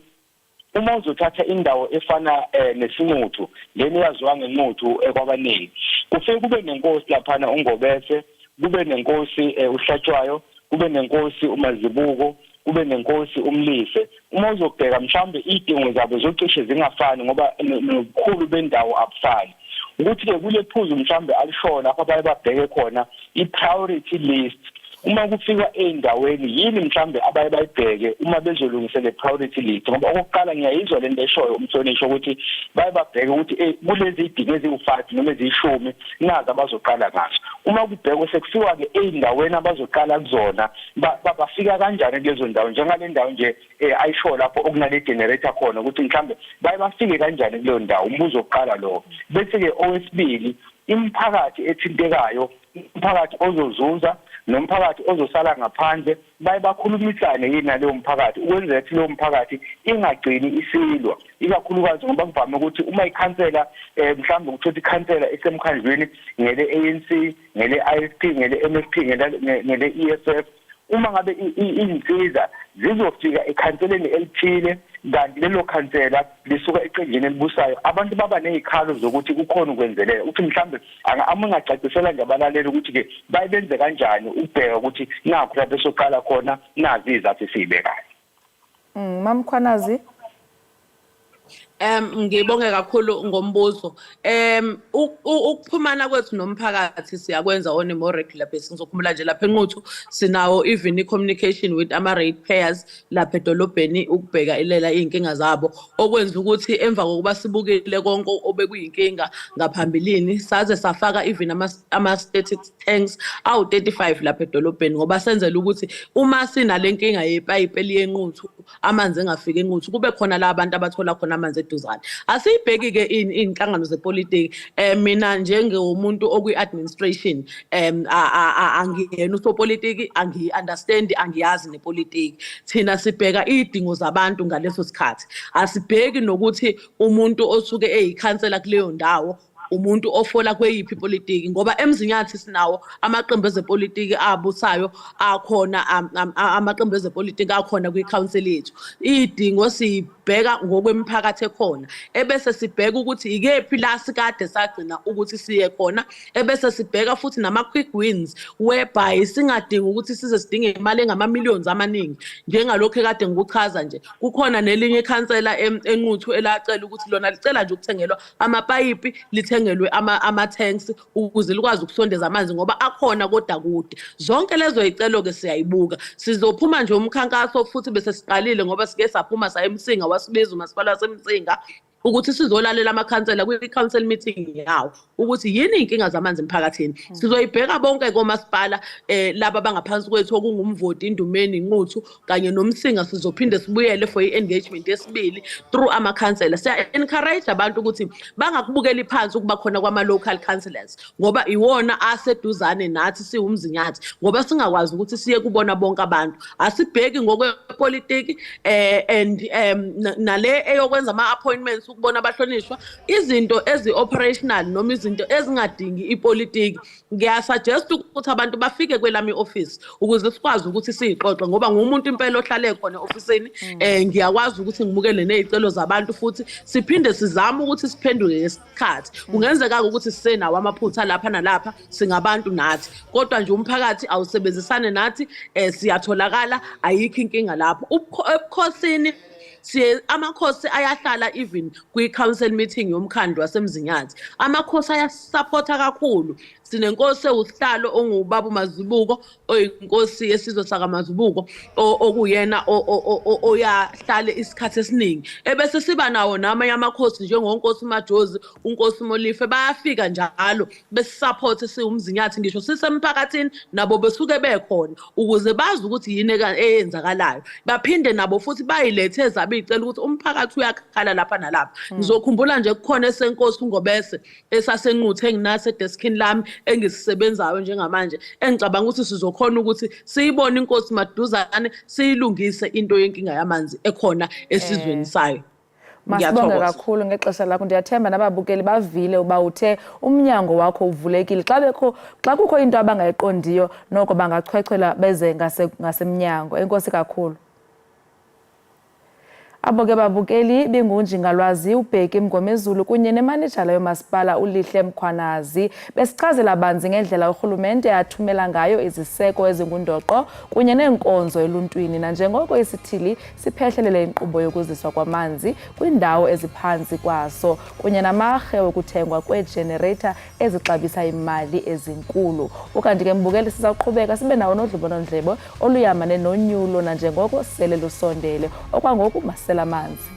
uma uzothatha indawo efana neSinquthu lena eyaziwa ngeNquthu kwabaningi, kufike kube nenkosi laphana uNgobese, kube nenkosi uHlatshwayo, kube nenkosi uMazibuko, kube nenkosi uMlise. Uma uzobheka, mhlawumbe iy'dingo zabo zocishe zingafani ngoba nobukhulu bendawo abufani. Ukuthi-ke kule phuzu mhlawumbe alishoyo lapho abaye babheke khona i-priority list uma kufikwa ey'ndaweni, yini mhlawumbe abaye bayibheke uma bezolungisa le priority list? Ngoba okokuqala, ngiyayizwa le nto eshoyo umhlonishwa ukuthi baye babheke ukuthi kulezi y'dingo eziwu-5 noma eziyishumi, nazi abazoqala ngazo. Uma kubhekwe sekufikwa-ke ey'ndaweni abazoqala kuzona, bafika kanjani kulezo ndawo, njengale ndawo nje ayisho lapho okunale generator khona, ukuthi mhlambe baye bafike kanjani kuleyo ndawo? Umbuzo wokuqala lo. Bese-ke owesibili, imiphakathi ethintekayo, umphakathi ozozuza nomphakathi ozosala ngaphandle, baye bakhulumisane yini naleyo mphakathi ukwenzela ukuthi leyo mphakathi ingagcini isilwa, ikakhulukazi ngoba kuvame ukuthi uma ikhansela, mhlawumbe kuthiwa ikhansela esemkhandlwini ngele ANC, ngele IFP, ngele MFP, ngele EFF, uma ngabe iy'nsiza zizofika ekhanseleni elithile, kanti lelo khansela lisuka eqenjini elibusayo, abantu baba ney'khalo zokuthi kukhona ukwenzelela. Ukuthi mhlawumbe ama ungacacisela nje abalaleli ukuthi-ke baye benze kanjani ukubheka ukuthi nakhu lapho esoqala khona, nazi iy'zathu esiy'bekayo. MaMkhwanazi. Ngibonge kakhulu ngombuzo. Ukuxhumana kwethu nomphakathi siyakwenza on a more regular basis. Ngizokhumbula nje lapha eNquthu sinawo even i-communication with ama-rate payers lapha edolobheni ukubheka ilela iy'nkinga zabo. Okwenza ukuthi emva kokuba sibukile konke obekuyinkinga ngaphambilini, saze safaka even ama-static tanks awu-35 lapha edolobheni, ngoba senzela ukuthi uma sinale nkinga yepayipi eliye eNquthu, amanzi engafiki eNquthu, kube khona la abantu abathola khona amanzi eduzane. Asiyibheki-ke iy'nhlangano zepolitiki. Mina njengomuntu okwi-administration, angiyena usopolitiki, angiyi-understand, angiyazi nepolitiki. Thina sibheka iy'dingo zabantu ngaleso sikhathi. Asibheki nokuthi umuntu osuke eyikhansela kuleyo ndawo umuntu ofola kweyiphi ipolitiki, ngoba eMzinyathi sinawo amaqembu ezepolitiki abusayo akhona, amaqembu ezepolitiki akhona kwi-council yethu. Iy'dingo siyibheka ngokwemiphakathi ekhona, ebese sibheka ukuthi ikephi la sikade sagcina ukuthi siye khona, ebese sibheka futhi nama-quick wins whereby singadingi ukuthi size sidinge imali engama-millions amaningi, njengalokhu ekade ngikuchaza nje. Kukhona nelinye ikhansela eNquthu elacela ukuthi lona licela nje ukuthengelwa amapayipi, lithengelwe ama-tanks ukuze likwazi ukusondeza amanzi ngoba akhona kodwa kude. Zonke lezo y'celo-ke siyayibuka. Sizophuma nje umkhankaso futhi, bese siqalile ngoba sike saphuma saya eMsinga, wasibiza umasipala waseMsinga ukuthi sizolalela amakhansela kwi-council meeting yawo ukuthi yini iy'nkinga zamanzi emphakathini. Sizoyibheka bonke komasipala laba abangaphansi kwethu, okunguMvoti, Indumeni, Inquthu kanye noMsinga. Sizophinde sibuyele for i-engagement yesibili through amakhansela. Siya-encourage abantu ukuthi bangakubukeli phansi ukuba khona kwama-local councillors, ngoba iwona aseduzane nathi siwuMzinyathi, ngoba singakwazi ukuthi siye kubona bonke abantu. Asibheki ngokwepolitiki, and nale eyokwenza ama-appointments ukubona abahlonishwa, izinto ezi-operational noma izinto ezingadingi ipolitiki, ngiyasuggest ukuthi abantu bafike kwelami i-office ukuze sikwazi ukuthi siyixoxe, ngoba ngumuntu impela ohlale khona e-ofisini. Ngiyakwazi ukuthi ngimukele ney'celo zabantu futhi siphinde sizame ukuthi siphendule ngesikhathi. Kungenzeka-ke ukuthi sisenawo amaphutha lapha nalapha, singabantu nathi, kodwa nje umphakathi awusebenzisane nathi. Siyatholakala, ayikho inkinga lapho. Ebukhosini Siye amakhosi ayahlala even kwi-council meeting yomkhandlu waseMzinyathi. Amakhosi ayasupporta kakhulu. Sinenkosi ewusihlalo ongubaba uMazibuko, oyinkosi yesizwe sakaMazibuko, okuyena oyahlale isikhathi esiningi. Ebese siba nawo namanye amakhosi njengonkosi Majozi, unkosi Molife, bayafika njalo besisupport siwuMzinyathi, ngisho sisemphakathini nabo besuke bekhona ukuze bazi ukuthi yini eyenzakalayo. Baphinde nabo futhi bayilethe ezabo iy'celo ukuthi umphakathi uyakhala lapha nalapha. Ngizokhumbula nje kukhona esenkosi uNgobese esasenquthe enginaso edeskini lami engisisebenzayo njengamanje, engicabanga ukuthi sizokhona ukuthi siyibone inkosi maduzane, siyilungise into yenkinga yamanzi ekhona esizweni sayo. Masibonge Ngiyathokoza. kakhulu ngexesha lakho. Ndiyathemba nababukeli bavile uba uthe umnyango wakho uvulekile. Xa kukho into abangayiqondiyo noko bangachwechwela beze ngasemnyango. Enkosi kakhulu. Abo ke babukeli bingunjingalwazi uBheki Mngomezulu kunye nemanejala yomasipala uLihle Mkhwanazi besichazela banzi ngendlela urhulumente athumela ngayo iziseko ezingundoqo kunye neenkonzo eluntwini, nanjengoko isithili siphehlelele inkqubo yokuziswa kwamanzi kwiindawo eziphantsi kwaso kunye namarhe wokuthengwa kweejenereyitha ezixabisa imali ezinkulu. Ukanti ke mbukeli, sizawuqhubeka sibe nawo nodliwano-ndlebe oluyamane nonyulo nanjengoko sele lusondele. Okwangoku masela amanzi.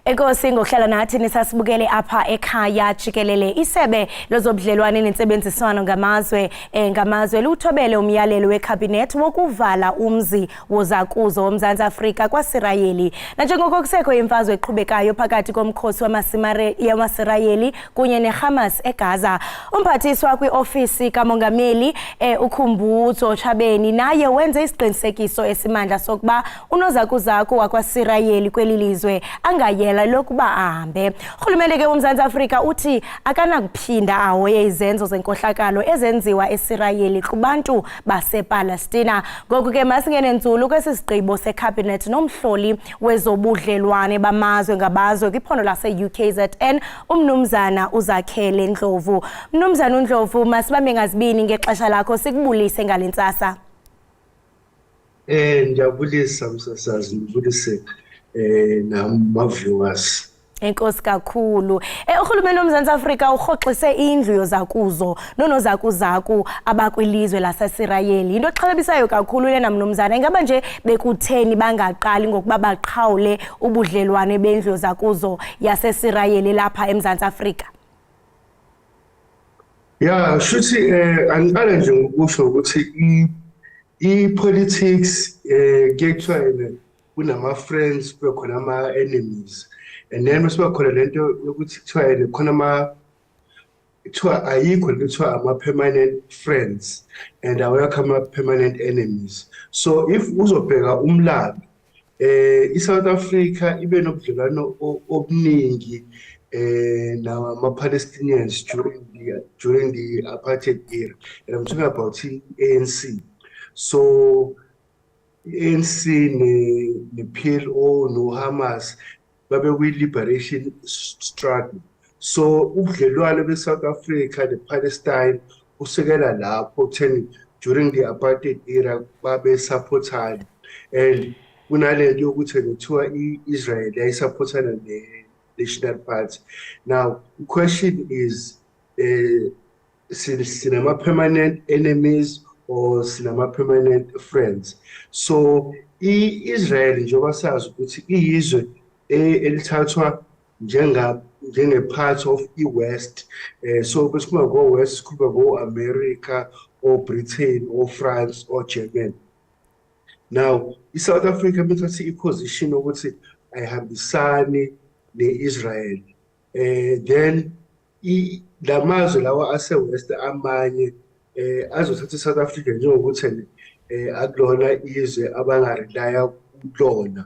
Enkosi ngokuhlala nathi nisasibukele apha ekhaya jikelele. Isebe lezobudlelwane nentsebenziswano ngamazwe luthobele umyalelo wekhabhinethi wokuvala umzi wozakuzo woMzantsi Afrika kwaSirayeli. Nanjengoko kusekho imfazwe eqhubekayo phakathi komkhosi wamaSirayeli kunye neHamas eGaza. Umphathiswa kwiofisi kamongameli uKhumbudzo Ntshavheni naye wenze isiqinisekiso esimandla sokuba unozakuzaku wakwaSirayeli kweli lizwe angayela lokuba ahambe. Urhulumente ke woMzantsi Afrika uthi akanakuphinda ahoye izenzo zenkohlakalo ezenziwa eSirayeli kubantu basePalestina. Ngoku ke masingene nzulu kwesi sigqibo sekhabhinethi nomhloli wezobudlelwane bamazwe ngamazwe kwiphondo lase-UKZN, umnumzana uZakhele Ndlovu. Mnumzana uNdlovu, masibambe ngazibini ngexesha lakho, sikubulise ngale ntsasa. Ndiyabulisa msasazi, ndibulise nama-viewers. Enkosi kakhulu. Urhulumente woMzantsi Afrika urhoxise indlu yozakuzo nonozakuzaku abakwilizwe laseSirayeli. Into exhalabisayo kakhulu lena, mnumzana. Ingaba nje bekutheni bangaqali ngokuba baqhawule ubudlelwane bendlu yozakuzo yaseSirayeli lapha eMzantsi Afrika? Ya, shuthi angiqale nje ngokusho ukuthi i-politics kuye kuthiwa yena kunama friends, kube khona ama enemies, and then bese khona lento yokuthi kuthiwa yena khona ama kuthiwa ayikho lento kuthiwa ama permanent friends and awekho ama permanent enemies. So if uzobheka umlando, iSouth Africa ibe nobudlelwano obuningi nama-Palestinians during the apartheid era, and I'm talking about i-ANC. So i-ANC ne-PLO no-Hamas babe kwi-liberation struggle, so ubudlelwano be-South Africa ne-Palestine usekela lapho kutheni during the apartheid era babe-supportana, and kunalento yokuthi kuthiwa i-Israel yayisupportana ne-National Party. Now the question is, sinama-permanent enemies or sinama-permanent friends? So i-Israel, njengoba sazi ukuthi iyizwe elithathwa njenge-part of i-West, so besikhuluma ngo-West, sikhuluma ngo-America or Britain or France or Germany. Now i-South Africa bethathe i-position ukuthi ayihambisani ne-Israel, then lamazwe lawa ase-West amanye azothatha i-South Africa njengokuthi akulona izwe abangarelaya kulona,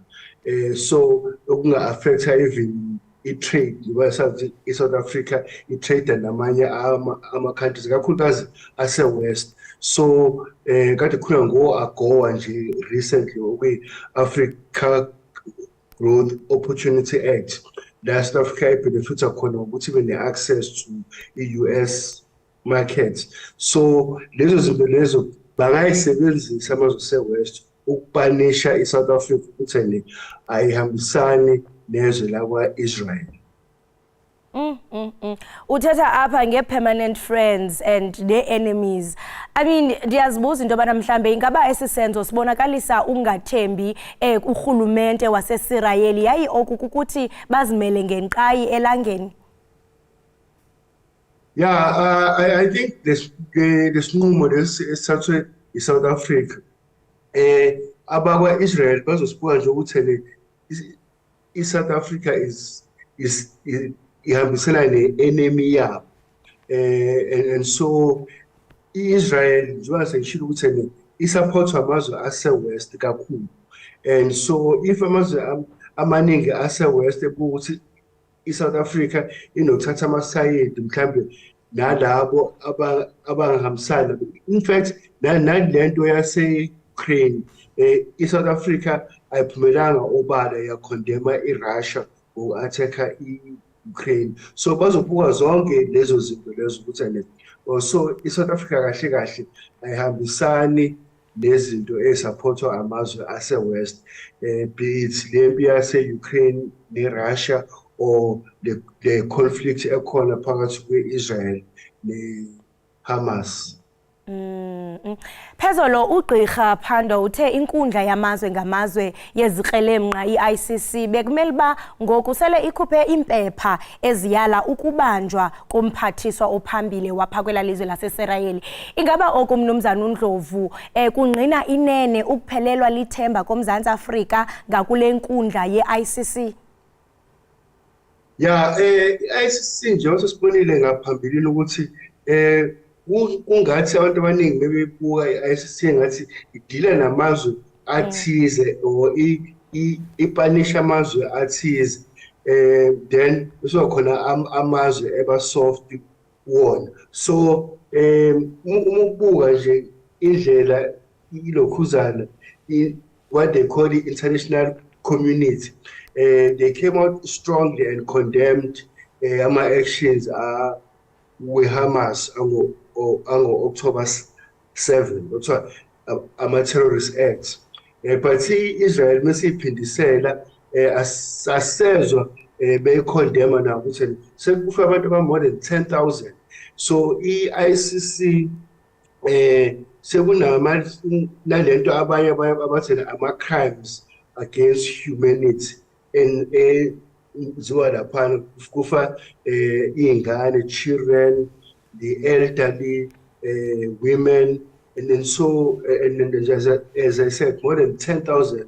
so okunga-affecta even i-trade, ngoba sazi i-South Africa i-trade namanye ama-countries, kakhulukazi ase-West. So kade khuluma ngo-AGOA nje recently, okwi-Africa Growth Opportunity Act, la South Africa ibenefitha khona ngokuthi ibe ne-access to i-US. markets. So lezo zinto lezo bangayisebenzisa amazwe ase-West ukupanisha i-South Africa ukuthi ene ayihambisani nezwe lakwa-Israel. Uthetha apha nge-permanent friends and ne-enemies. I mean, ndiyazibuza into yobana mhlambe ingaba esi senzo sibonakalisa ukungathembi urhulumente waseSirayeli, yayi oku kukuthi bazimele ngenkqayi elangeni. Yeah, I think this lesinqumo lesi esithathwe i-South Africa, abakwa-Israel bazosibuka nje ukuthi ene i-South Africa is ihambisana ne-enemy yabo, and so i-Israel, njengoba sengishilo ukuthi ene isupportwa amazwe ase-West kakhulu, and so if amazwe amaningi ase-West ebuka ukuthi i-South Africa inokuthatha amasayidi mhlambe nalabo abangahambisani, in fact nalento yase-Ukraine, i-South Africa ayiphumelanga obala yacondemna i-Russia ngoku-attack-a i-Ukraine. So bazobuka zonke lezo zinto lezo ukuthi ene so i-South Africa kahle kahle ayihambisani nezinto ezisupportwa amazwe ase-West, be it lempi yase-Ukraine ne-Russia or the conflict ekhona phakathi kwe-Israel ne-Hamas. Phezolo ugqirha Pandor uthe inkundla yamazwe ngamazwe yezikrelemnqa i-ICC bekumele uba ngoku sele ikhuphe impepha eziyala ukubanjwa komphathiswa ophambili wapha kwela lizwe laseSirayeli. Ingaba oku, mnumzana uNdlovu, kungqina inene ukuphelelwa lithemba koMzantsi Afrika ngakule nkundla ye-ICC? Ya, i-ICC, njengoba sesibonile ngaphambilini ukuthi kungathi abantu abaningi bebebuka i-ICC ngathi idila namazwe athize or ipanisha amazwe athize, then bese khona amazwe eba soft wona. So uma ubuka nje indlela ilokhuzana, what they call the international community, they came out strongly and condemned ama actions we-Hamas ango October 7, kuthiwa ama terrorist acts, but i-Israel mesiyiphindisela, asezwa beyicondemna na ukuthi sekufe abantu aba more than 10,000. So i-ICC sekunama nalento abanye abathi ama crimes against humanity and ziwa laphana kufa iy'ngane, children, the elderly, women, and then so and then as I said, more than 10,000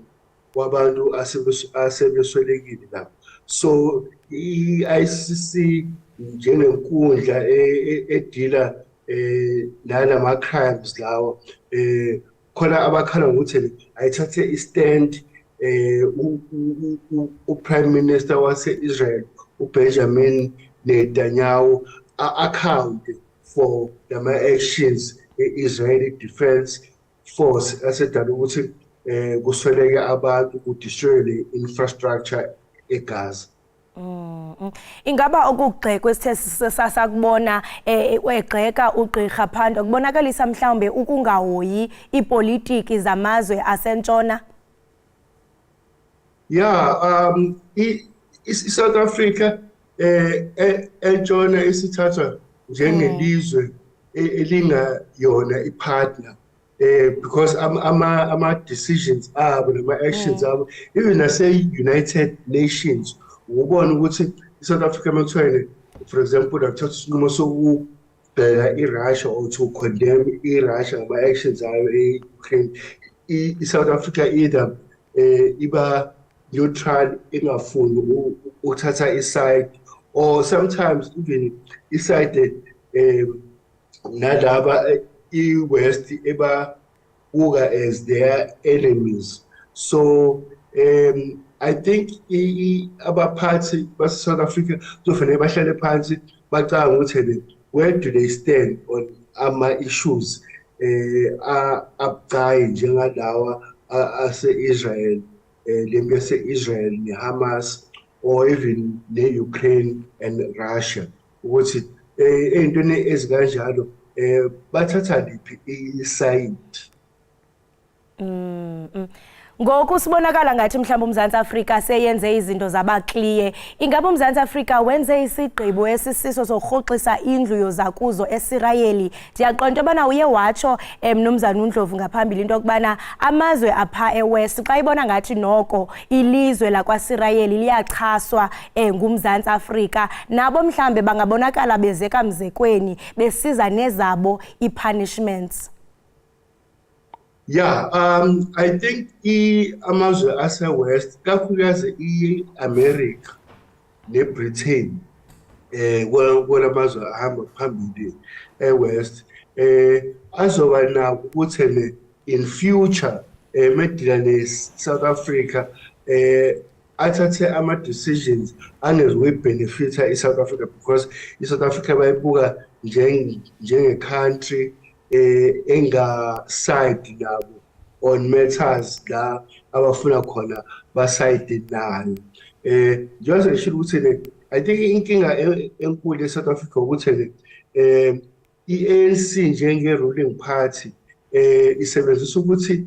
wabantu asebeswelekile lapho. So i-ICC njengenkundla edila nalama crimes lawa, khona abakhala ngokuthi ayithathe i-stand, u-Prime Minister wase-Israel uBenjamin Netanyahu account for lama actions e-Israeli Defense Force asedala ukuthi kusweleke abantu, kudestroy le infrastructure eGaza. Ingaba okugxekwa esithe sasakubona egxeka ugqirha Pandor kubonakalisa mhlawumbe ukungahoyi ipolitiki zamazwe asentshona? Yeah, i-South Africa entshona isithathwa njengelizwe elingayona ipartner, because ama decisions abo nama actions abo, even nase United Nations, ubona ukuthi iSouth Africa makuthiwa, for example, akuthatha isinqumo sokubheka iRussia or to condemn iRussia ngama actions ayo e-Ukraine, i-South Africa either iba neutral, ingafuni ukuthatha iside, or sometimes even iside nalaba i-West ebabuka as their enemies. So I think abaphathi base South Africa kuzofanele bahlale phansi bacabanga ukuthi where do they stand on ama issues abucayi njengalawa ase-Israel, lempi yase-Israel ne-Hamas or even ne-Ukraine and Russia, ukuthi eh ey'ntweni ezikanjalo eh bathatha liphi isayidi. Ngoku sibonakala ngathi mhlawumbi uMzantsi Afrika seyenze izinto zabakliye. Ingaba uMzantsi Afrika wenze isigqibo esisiso sokurhoxisa indlu yozakuzo eSirayeli? Ndiyaqonda into yobana uye watsho mnumzana uNdlovu ngaphambili into yokubana amazwe apha eWest xa ibona ngathi noko ilizwe lakwaSirayeli liyachaswa nguMzantsi Afrika, nabo mhlawumbe bangabonakala bezeka mzekweni besiza nezabo ii-punishments. Yeah, I think amazwe ase-West, kakhulukazi i-America ne-Britain, kuwona amazwe ahamba phambili e-West, azoba nako ukuthi ene in future medila ne-South Africa athathe ama-decisions angezukuyi-benefitha i-South Africa, because i-South Africa bayibuka njenge-country enga-side nabo on matters la abafuna khona ba-side nayo. Njengoba ngishilo ukuthi ne I think inkinga enkulu e-South Africa ukuthi ne i-ANC njenge-ruling party isebenzisa ukuthi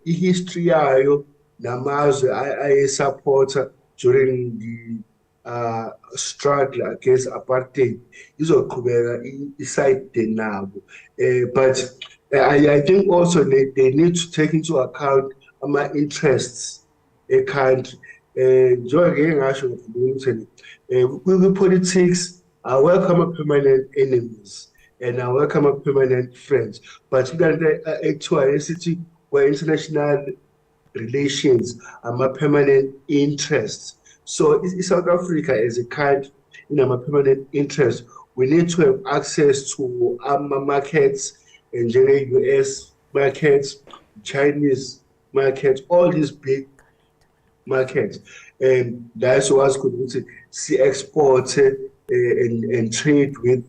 i-history yayo namazwe aye-supporter during the struggle against apartheid izoqhubeka i-side nabo, but I think also they need to take into account ama-interests e-country. Njengoba ngike ngasho ukuthi kwi-politics awekho ama-permanent enemies and awekho ama-permanent friends, but kulento ekuthiwa esithi kwa-international relations ama-permanent interests. So i-South Africa as a country inama-permanent interest. We need to have access to ama-markets njenge-US markets, Chinese markets, all these big markets, la sizokwazi khona ukuthi si-export and trade with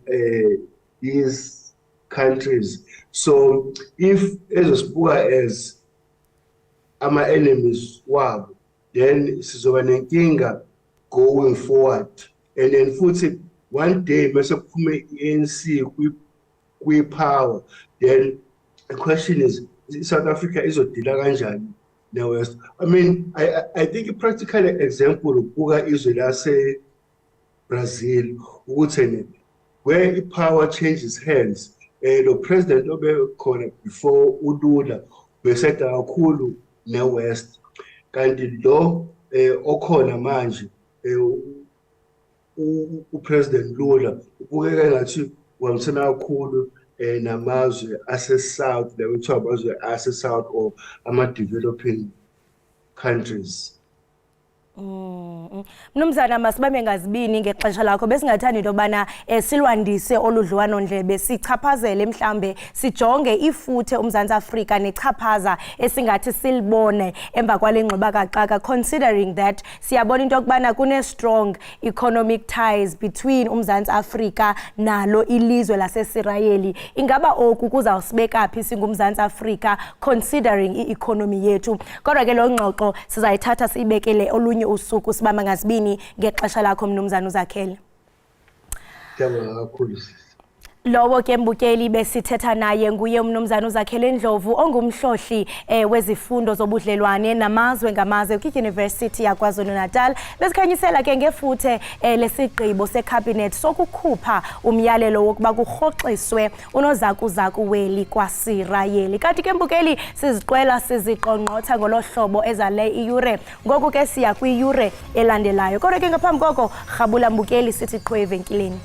these countries. So if ezosibuka as ama-enemies wabo, then sizoba nenkinga going forward. And then futhi one day mase kuphume i-ANC kwi-power, then the question is, South Africa izo-deala kanjani ne-West? I mean, I think a practical example ukubuka izwe lase Brazil, ukuthi ne where i-power changes hands, lo president obekhona before uLula beseda kakhulu ne-West, kanti lo okhona manje, uPresident Lula, ubukeka engathi uhambisana kakhulu namazwe ase-South, la kuthiwa amazwe ase-South or ama-developing countries. Mnumzana, masibambe ngazibini ngexesha lakho. Besingathanda into yobana silwandise oludliwano-ndlebe, sichaphazele mhlambe sijonge ifuthe uMzantsi Afrika nechaphaza esingathi silibone emva kwale ngxubakaxaka, considering that siyabona into yokubana kune-strong economic ties between uMzantsi Afrika nalo ilizwe laseSirayeli. Ingaba oku kuzawusibeka phi singuMzantsi Afrika considering i-economy yethu? Kodwa ke loo ngxoxo sizayithatha siyibekele olunye usuku. Sibamba ngazibini ngexesha lakho, mnumzana uZakhele. Ngiyabonga kakhulu, sisi. Lowo ke mbukeli besithetha naye nguye umnumzana uZakhele Ndlovu, ongumhlohli wezifundo zobudlelwane namazwe ngamazwe kwiDyunivesithi yaKwaZulu Natal. Besikhanyisela ke ngefuthe lesigqibo secabinet sokukhupha umyalelo wokuba kurhoxiswe unozakuzaku weli kwaSirayeli. Kanti ke mbukeli, siziqwela siziqongqotha ngolo hlobo ezale iyure. Ngoku ke siya kwiyure elandelayo, kodwa ke ngaphambi koko rhabula mbukeli sithi qho evenkileni.